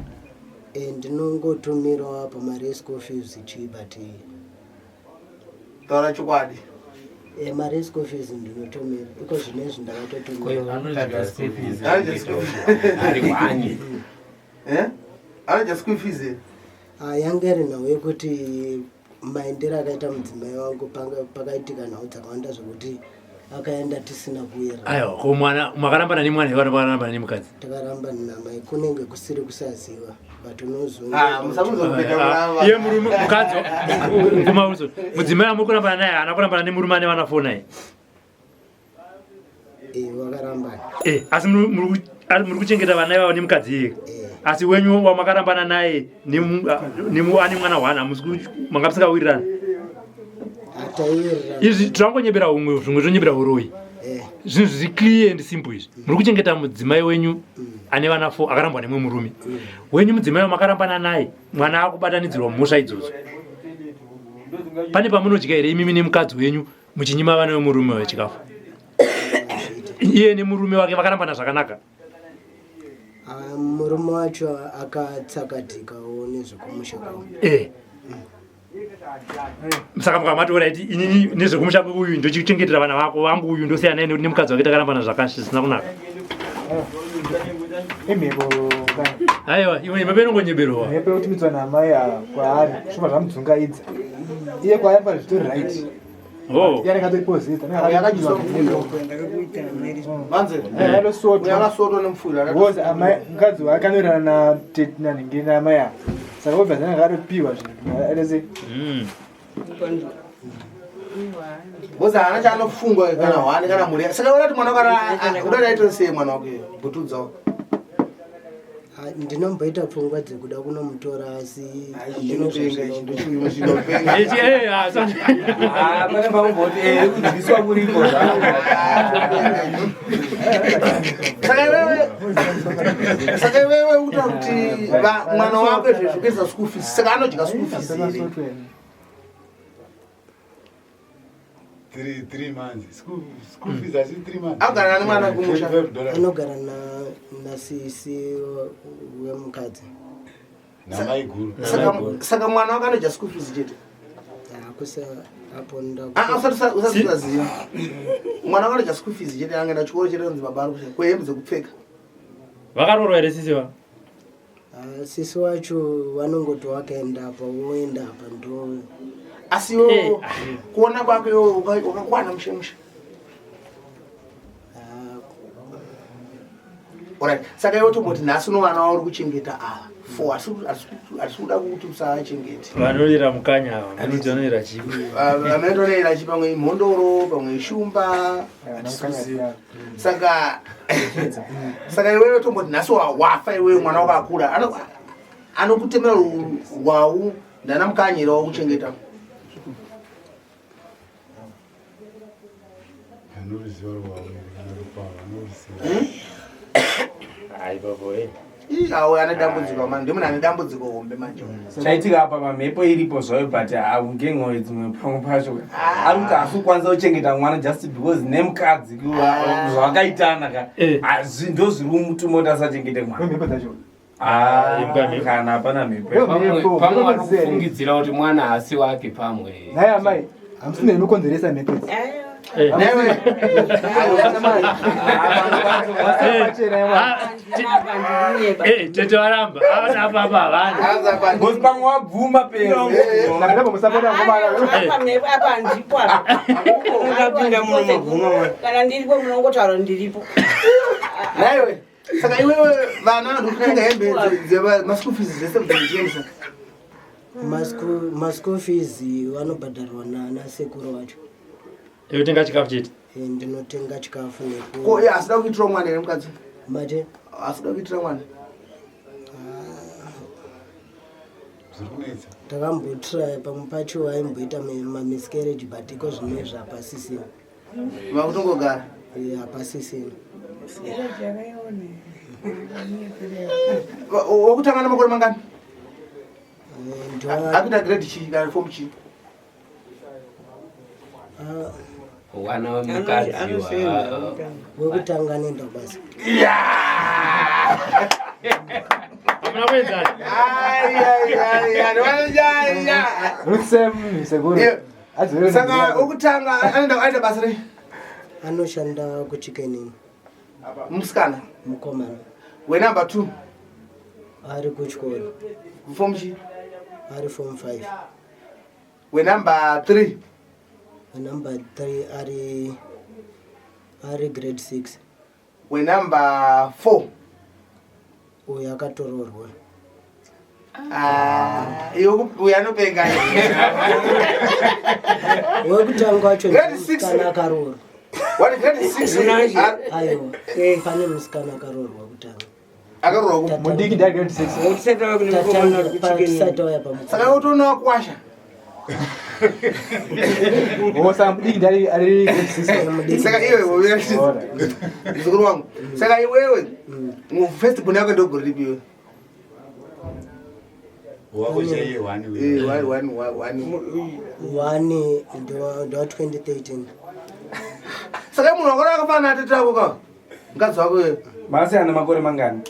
O: Ndinongotumirawo apo mari yeschool fees chii, but
B: Taura chokwadi.
O: Mari yeschool fees ndinotumira iko zvinezvi, ndakatotumira.
C: Anodya school fees.
B: Anodya school fees.
C: Ari wani.
B: Eh? Anodya school fees here?
O: Ah, yange iri nhau yekuti maendero akaita mudzimai wangu, pakaitika nhau dzakawanda zvekuti Akaenda tisina kuwira.
G: Aiwa, ko mwana makarambana nemwana here makarambana nemukadzi?
O: Takarambana namai, kunenge kusiri kusaziva but unozo
B: Ah, musamuzo kupeta kurava.
G: Iye murume mukadzi mukoma Wilson, mudzimai amuri kurambana naye haana kurambana nemurume ane vana four naye.
O: Eh, vakarambana.
G: Eh, asi muri kuchengeta vana ivavo nemukadzi iye. Asi wenyu wamakarambana naye ane mwana one hamusi manga musingawirirani.
O: Hataiwirirana.
G: Izvi tirangonyebera humwe zvimwe zvonyebera uroyi.
O: Eh.
G: Zvinhu zviri clear and simple izvi. Muri kuchengeta mudzimai wenyu ane vana four akarambwa nemumwe murume. Wenyu mudzimai wamakarambana naye mwana akubatanidzirwa mhosva idzodzo. Pane pamunodya here imimi nemukadzi wenyu muchinyima vana vemurume wechikafu? Iye nemurume wake vakarambana zvakanaka.
O: Ah, murume wacho akatsakatikawo nezvekumusha kwavo.
G: Eh. Saka mukamati alright inini nezvekumusha uyu ndochichengetera vana vako vangu uyu ndosiyana naye nekuti nemukadzi wake takarambana zvisina kunaka.
E: Imhepo kana.
G: Aiwa, iwe mhepo inongonyeberwa.
E: Mhepo yekutumidzwa naamai ava kwaari zvobva zvamudzungaidza. Iye kwaari pari zvitori right.
G: Oh.
E: Iye anenge atoriposita.
B: Yakasotwa nemufura.
E: Because amai mukadzi wake anoirana nanhingi naamai ava. Saka obva anenge akatopiwa zvinhu arese.
B: Because haana chaanofunga kana hwani kana mhuri. Saka uda kuti mwana wako uda aite sei mwana wake? Bhutudzawo.
O: Ah, ndinomboita pfungwa dzekuda kunomutora asi
B: Chinopenga ichi, ndochinopenga.
G: Ichi, eh, ah,
P: Ah, pane pakumboti eh, kudyiswa kuriko
B: Saka iwewe saka iwewe ukuta kuti mwana wako izvezvi kuisa school fees. Saka anodya school fees here?
D: 3 months. School fees asi 3 months.
B: Agara nani mwana kumusha?
D: $25.
O: Anogara nasisi wemukadzi.
D: Namai guru.
B: Saka mwana wako anodya school fees chete?
O: Hakusa apo nda
B: Ah, usati usaziva. Mwana wako anodya school fees chete angaenda chikoro chete anonzi baba ari kushaya. Kwehembe dzekupfeka.
G: Vakaroorwa here sisi va?
O: Ah, sisi wacho vanongoti wakaenda apa woenda apa ndo
B: Asi iwe kuona kwako iwe wakakwana mushe mushe. Alright. Saka iwe tomboti nhasi uno vana vauri kuchengeta ava. Four hatisi kuda kuti usavachengete.
G: Vanoyera mukanya ava, vanoti vanoyera chii?
B: Vanoyera chii pamwe imhondoro, pamwe ishumba. Hatisi kuziva. Saka saka iwewe tomboti nhasi wafa iwewe mwana wako akura. Anokutemera rwau ndana mukanyira wakuchengeta.
D: Anoruziva rwavo kana rupavo anoruziva.
G: Hai babo eh.
B: Ii, awo ane dambudziko manje, ndimunhu ane dambudziko hombe manje.
P: Chaitika apa pamhepo iripo zvayo but haungengoyo dzimwe pamwe pacho ari kuti haasi kukwanisa kuchengeta mwana just because nemukadzi zvavakaitana ka ndo zviri kumutuma kuti asachengete mwana. Ah, kana hapana mhepo.
C: Pamwe vari kufungidzira kuti mwana haasi wake pamwe.
E: Nhai amai, hamusi munokonzeresa mhepo idzi.
G: Tete varamba, avana apa apa havana.
P: Because pamwe wabvuma
F: Apa handipo apa.
I: Ungapinda muno mabvuma.
F: Kana ndiripo munongotaura ndiripo.
B: Naiwe, saka iwewe vana vanhu kutenga hembe maschool fees zvese kudzichiendesa.
O: Maschool fees vanobhadharwa nasekuru vacho.
G: Yotenga chikafu chete.
O: Eh, ndinotenga chikafu neku
B: Ko iye asida kuitira mwana here mukadzi?
O: Mate?
B: Asida kuitira mwana.
D: Zviri kunetsa.
O: Takambotry pamwe pacho vaimboita mamiscarriage but iko zvinezvi hapasisina.
B: Vakutongogara?
O: Eh, hapasisina.
B: Wokutanga namakore mangani? Akuita grade chii kana form chii?
C: Wana wemukadzi
O: Wekutanga anoenda kubasa.
G: Hamuna kuenzana.
E: Rusem sekuru.
B: Saka wekutanga anoenda basa rei?
O: Anoshanda kuchicken inn.
B: Musikana?
O: Mukomana.
B: Wenumber 2?
O: Ari kuchikoro.
B: Form chii?
O: Ari form 5.
B: Wenumber 3?
O: Wenumber 3 ari Ari grade 6.
B: Wenumber 4?
O: Uyo akatoroorwa.
B: Ah, iwe uyo anopenga.
O: Wekutanga wacho
B: Grade six.
O: musikana akaroorwa.
B: Wani grade 6?
O: Aiwa, pane musikana akaroorwa kutanga.
B: Akaroorwa
E: mudiki ndi grade 6.
O: Tisati auya pamusikana.
B: Saka utoona wakwasha.
E: Oh, saka mudiki ndi ari ari grade 6.
B: Saka iwe muzukuru wangu. Saka iwewe first born yako ndogore ripi iwe?
D: Wako chaiye one
B: Eh, one one one.
O: One ndiwa ndiwa 2013.
B: Saka munhu wakona akafanana atete ako ka? Mukadzi wako iwe.
P: Makasiyana makore mangani?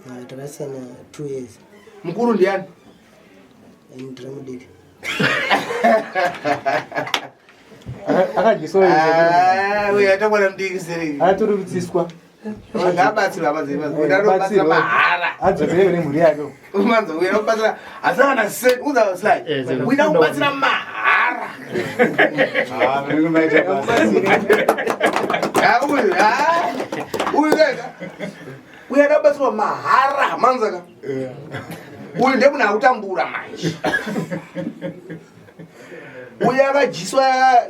O: Ah, Takasiyana 2 years.
B: Mukuru ndiani?
O: Ndiri mudiki.
E: Akadyiswa
B: Ah, uyu atangwana mudiki sereki.
E: Akatorupitsiswa.
B: Ngabatsirwa abatsirwa. Mahara.
E: Adzokere nemhuri yake.
B: Umanzo uya kubatsira asana na set uza slide. Uya kubatsira mahara.
D: Ah, munenge maita basa.
B: Ah, uyu ah. Uyu kaka. Uya kubatsirwa mahara manza ka. Uyu ndiye munhu akutambura manje. Uyu akadyiswa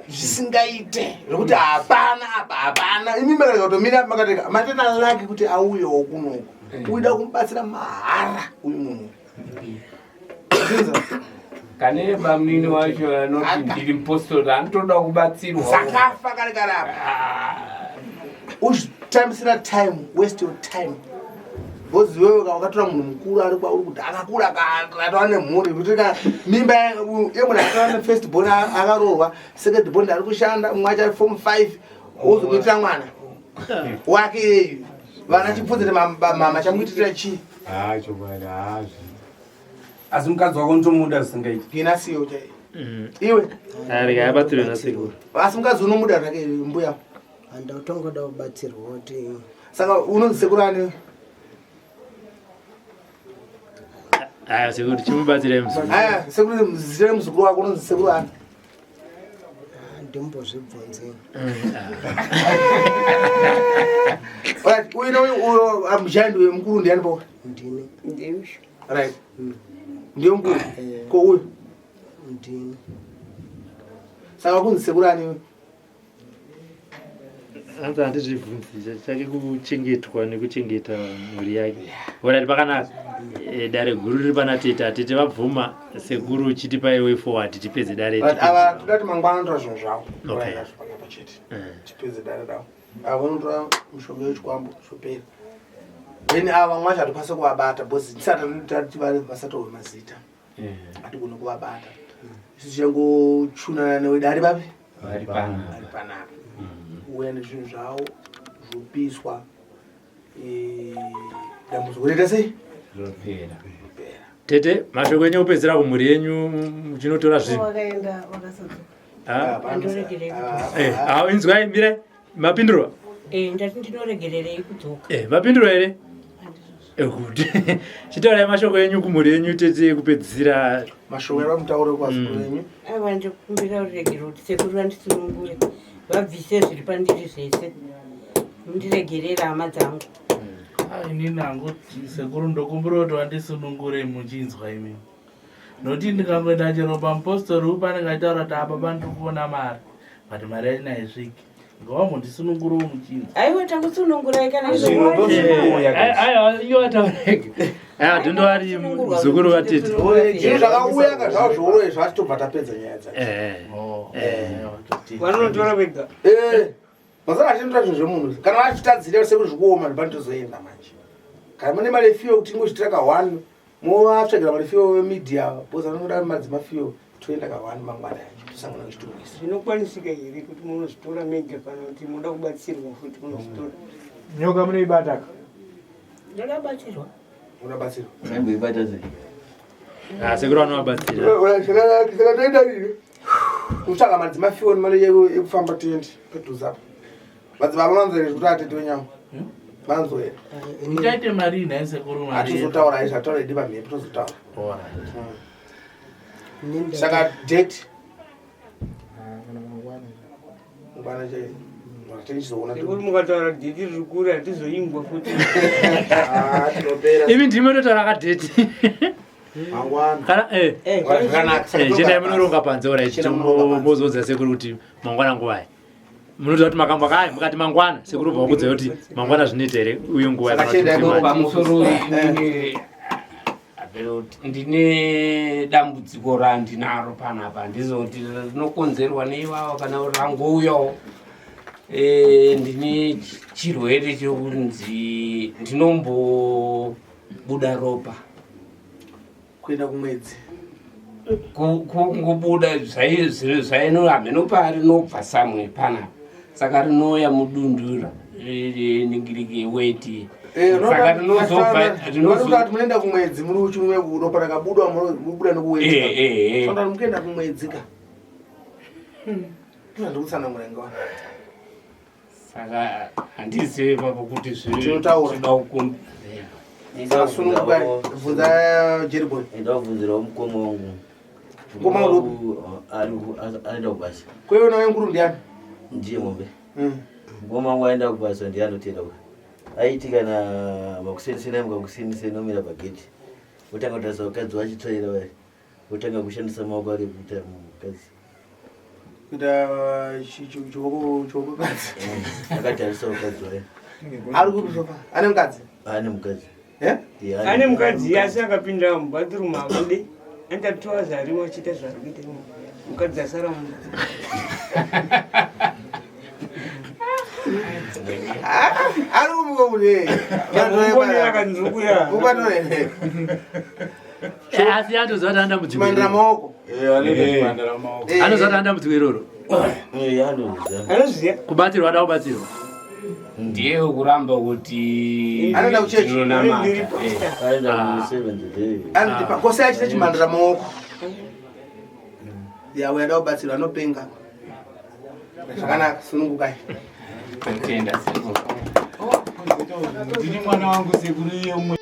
B: zvisingaite zvekuti hapana apa hapana. Imi makarega kutomira makateka matena laki kuti auyewo kunoku. Uida kumubatsira mahara uyu munhu.
C: Kane bamunini wacho anoti ndiri mupostori anotoda kubatsirwa.
B: Sakafa kare kare apa. Uzvitambisira time, waste your time. Because iwewe ka wakatora munhu mukuru ari kwauri kuti akakura akatova nemhuri kuti ka mimba yemunhu akatova nefirst born akaroorwa second born ari kushanda mumwe acho ari form 5 wozomuitira mwana wake iyeyu vana chipfunzire mama chamuitira chii
D: Ah, chokwadi hazvi.
P: Asi mukadzi wako unotomuda zvisingaiti.
B: Inasiyo chaiyo. Iwe.
G: Arega abatsirwe nasekuru.
B: Asi mukadzi unomuda zvake mbuya.
O: Handakutongoda kubatsirwa kuti
B: Saka unonzi sekuru ani?
G: Aya sekuru chimubatsirai muzukuru.
B: Aya sekuru zita remuzukuru wako unonzi sekuru ani?
O: ndimbozvibvunze.
B: Right, uyu neuyu uyo amujandi uyo mukuru ndiani po?
O: Ndini.
B: Right. Ndiye mukuru. Ko uyu?
O: Ndini.
B: Saka kunzi sekuru ani iwe?
G: Hanzi handizvibvunzi chake kuchengetwa nekuchengeta mhuri yake. Orati pakanaka. Eh, Dare guru riri pana tete atete vabvuma sekuru chitipai way forward tipedze dare.
B: Right, ava toda kuti mangwana anotora zvinhu zvavo.
G: Okay.
B: Right, zvakanaka chete. Tipedze dare ravo. Ava vanotora mishonga yechikwambo zvopera. Then ava vamwe vacho hatikwanisi kuvabata because tisati tati vasatorwe mazita. Hatigoni kuvabata. Isu tichangochunana newe dare papi?
C: Vari panapa.
B: Vari panapa. Uya nezvinhu zvavo zvopiswa. Eh, Dambudziko roita sei?
C: Ropera.
G: Tete mashoko enyu ekupedzisira kumhuri yenyu muchinotora zvinhu.
N: Wakaenda wakasadzoka.
G: Ah.
F: Andoregerei kudzoka.
G: Eh, ah, inzwai mirai mapindurwa.
F: Eh, ndati ndinoregererei kudzoka.
G: Eh, mapindurwa here? Eh, good. Chitaurai mashoko enyu kumhuri yenyu tete ekupedzisira.
B: Mashoko avamutaure kuvazukuru venyu.
F: Aiwa ndikumbira ruregero kuti sekuru vandisunungure vabvise zviri pandiri zvese. Mundiregerere hama dzangu.
H: Ah, inini hangu sekuru ndokumbira kuti vandisunungure muchinzwa imimi nokuti ndikangoenda chero pamupostori uyu panenge achitaura kuti apa pandiri kuona mari but mari yachina haisviki ngavambondisunungurewo muchinzwa
F: Aiwa takusunungurai kana
G: Aiwa, iwo ataureke. Aiwa, dhondo ari muzukuru watete.
B: Zvinhu zvakauya ka zvavo zvouroi zvatobva tapedza nyaya dzacho.
G: Eh.
I: Vanotora vega.
B: Eh. Mazana achinotora zvinhu zvemunhu. Kana vachitadzira sekuru zvikuoma ndopanotozoenda manje. Kana mune mari yefiyo kuti ingozvitira ka one movatsvagira mari fiyo vemedia because vanoda madzima fiyo toenda ka one mangwana acho tosangana kuchitungisa.
I: Zvinokwanisika here kuti munozvitora mega kana kuti munoda kubatsirwa futi munozvitora?
E: Nyoka munoibata ka?
F: Ndakabatsirwa.
B: Unobatsirwa.
J: Maimboibata sei?
G: Ah, sekuru vanovabatsira.
B: Saka toenda rini? Kutsvaga madzima fiyo nemari yekufamba tiende padhuze apa. Madzibaba vanzoere zvekuti atete wenyama. Vanzoere.
H: Ichaite mari nhai sekuru mari
B: Hatizotaura izvi hataura idi pamhepo tozotaura. Saka date
E: Kana mangwana.
B: Mangwana chaiye. Tichizoona.
I: Sekuru mukataura dheti riri kure hatizoimbwa futi.
B: Ah, tinopera.
G: Imi ndimi mototaura kadheti.
B: Mangwana.
G: Kana eh.
B: Zvakanaka. Saka
G: Eh, chendai munoronga panze ora
B: Chienda munoronga panze.
G: mozoudza sekuru kuti mangwana nguvai. Munotoda kuti makamba kai mukati mangwana sekuru bva vakuudzai kuti mangwana zvinoita here uye nguva
B: Saka chiendai
G: yakati
C: Pamusoro inini ndine dambudziko randinaro panapa handizoti rinokonzerwa neivava kana rangouyawo. Eh, ndine chirwere chekunzi ndinombobuda ropa
B: Kuenda kumwedzi.
C: Kungobuda zvaino hameno parinobva samwe panapa saka rinouya mudundura ningirike weti
B: Eh,
C: saka rinozobva
B: rinozobva munoenda kumwedzi muri uchirume ropa rakabuda munobuda nekuweti.
C: Eh, eh, eh.
B: Saka mukuenda kumwedzi ka. Ndikutsanangura ngawana.
C: Saka handizivi ipapo kuti
B: Tinotaura.
C: zvinoda kukombi
B: Saka sunungukai. Bvunza Jerry-boy.
J: Ndakubvunzirawo mukoma wangu.
B: Mukoma wangu
J: Aenda kubasa.
B: Kweiwe nawe nguru ndiani?
J: Ndiye mombe. Mukoma wangu aenda kubasa ndiye anotenda uyu. Aiti kana makuseniseni amuka kuseniseni omira pagedhi. Otanga kutarisa vakadzi vachitsvaira vaya. Otanga kushandisa maoko ake kuita mukadzi.
B: Kuita chioko chioko kadzi.
J: Akatarisa vakadzi vaya.
B: Ari kupi sofa? Ane mukadzi?
J: Ane mukadzi.
B: Eh?
J: Yeah,
I: Ane mukadzi asi akapinda mubathroom abude. Anoita 2 hours arimo achiita zvaari kuita imomo. Mukadzi asara mumba.
B: Ari kupi kokuti?
I: Ndakumbonera kanzungu ya.
B: Ubatore.
G: Eh, asi anoziva kuti ana dambudziko.
B: Chimandira maoko.
G: Eh, Anoziva kuti ana dambudziko iroro.
I: Anoziva.
G: Kubatsirwa ada kubatsirwa.
C: Ndiye kuramba kuti
B: Anoenda kuchechi.
C: ndinonamata.
J: Aenda ku seventh day.
B: Anoti kose achite chimandira maoko. Yawe ada kubatsirwa anopenga. Zvakanaka sunungukai.
C: Tenda sekuru.
D: Ndini mwana wangu sekuru iye umwe.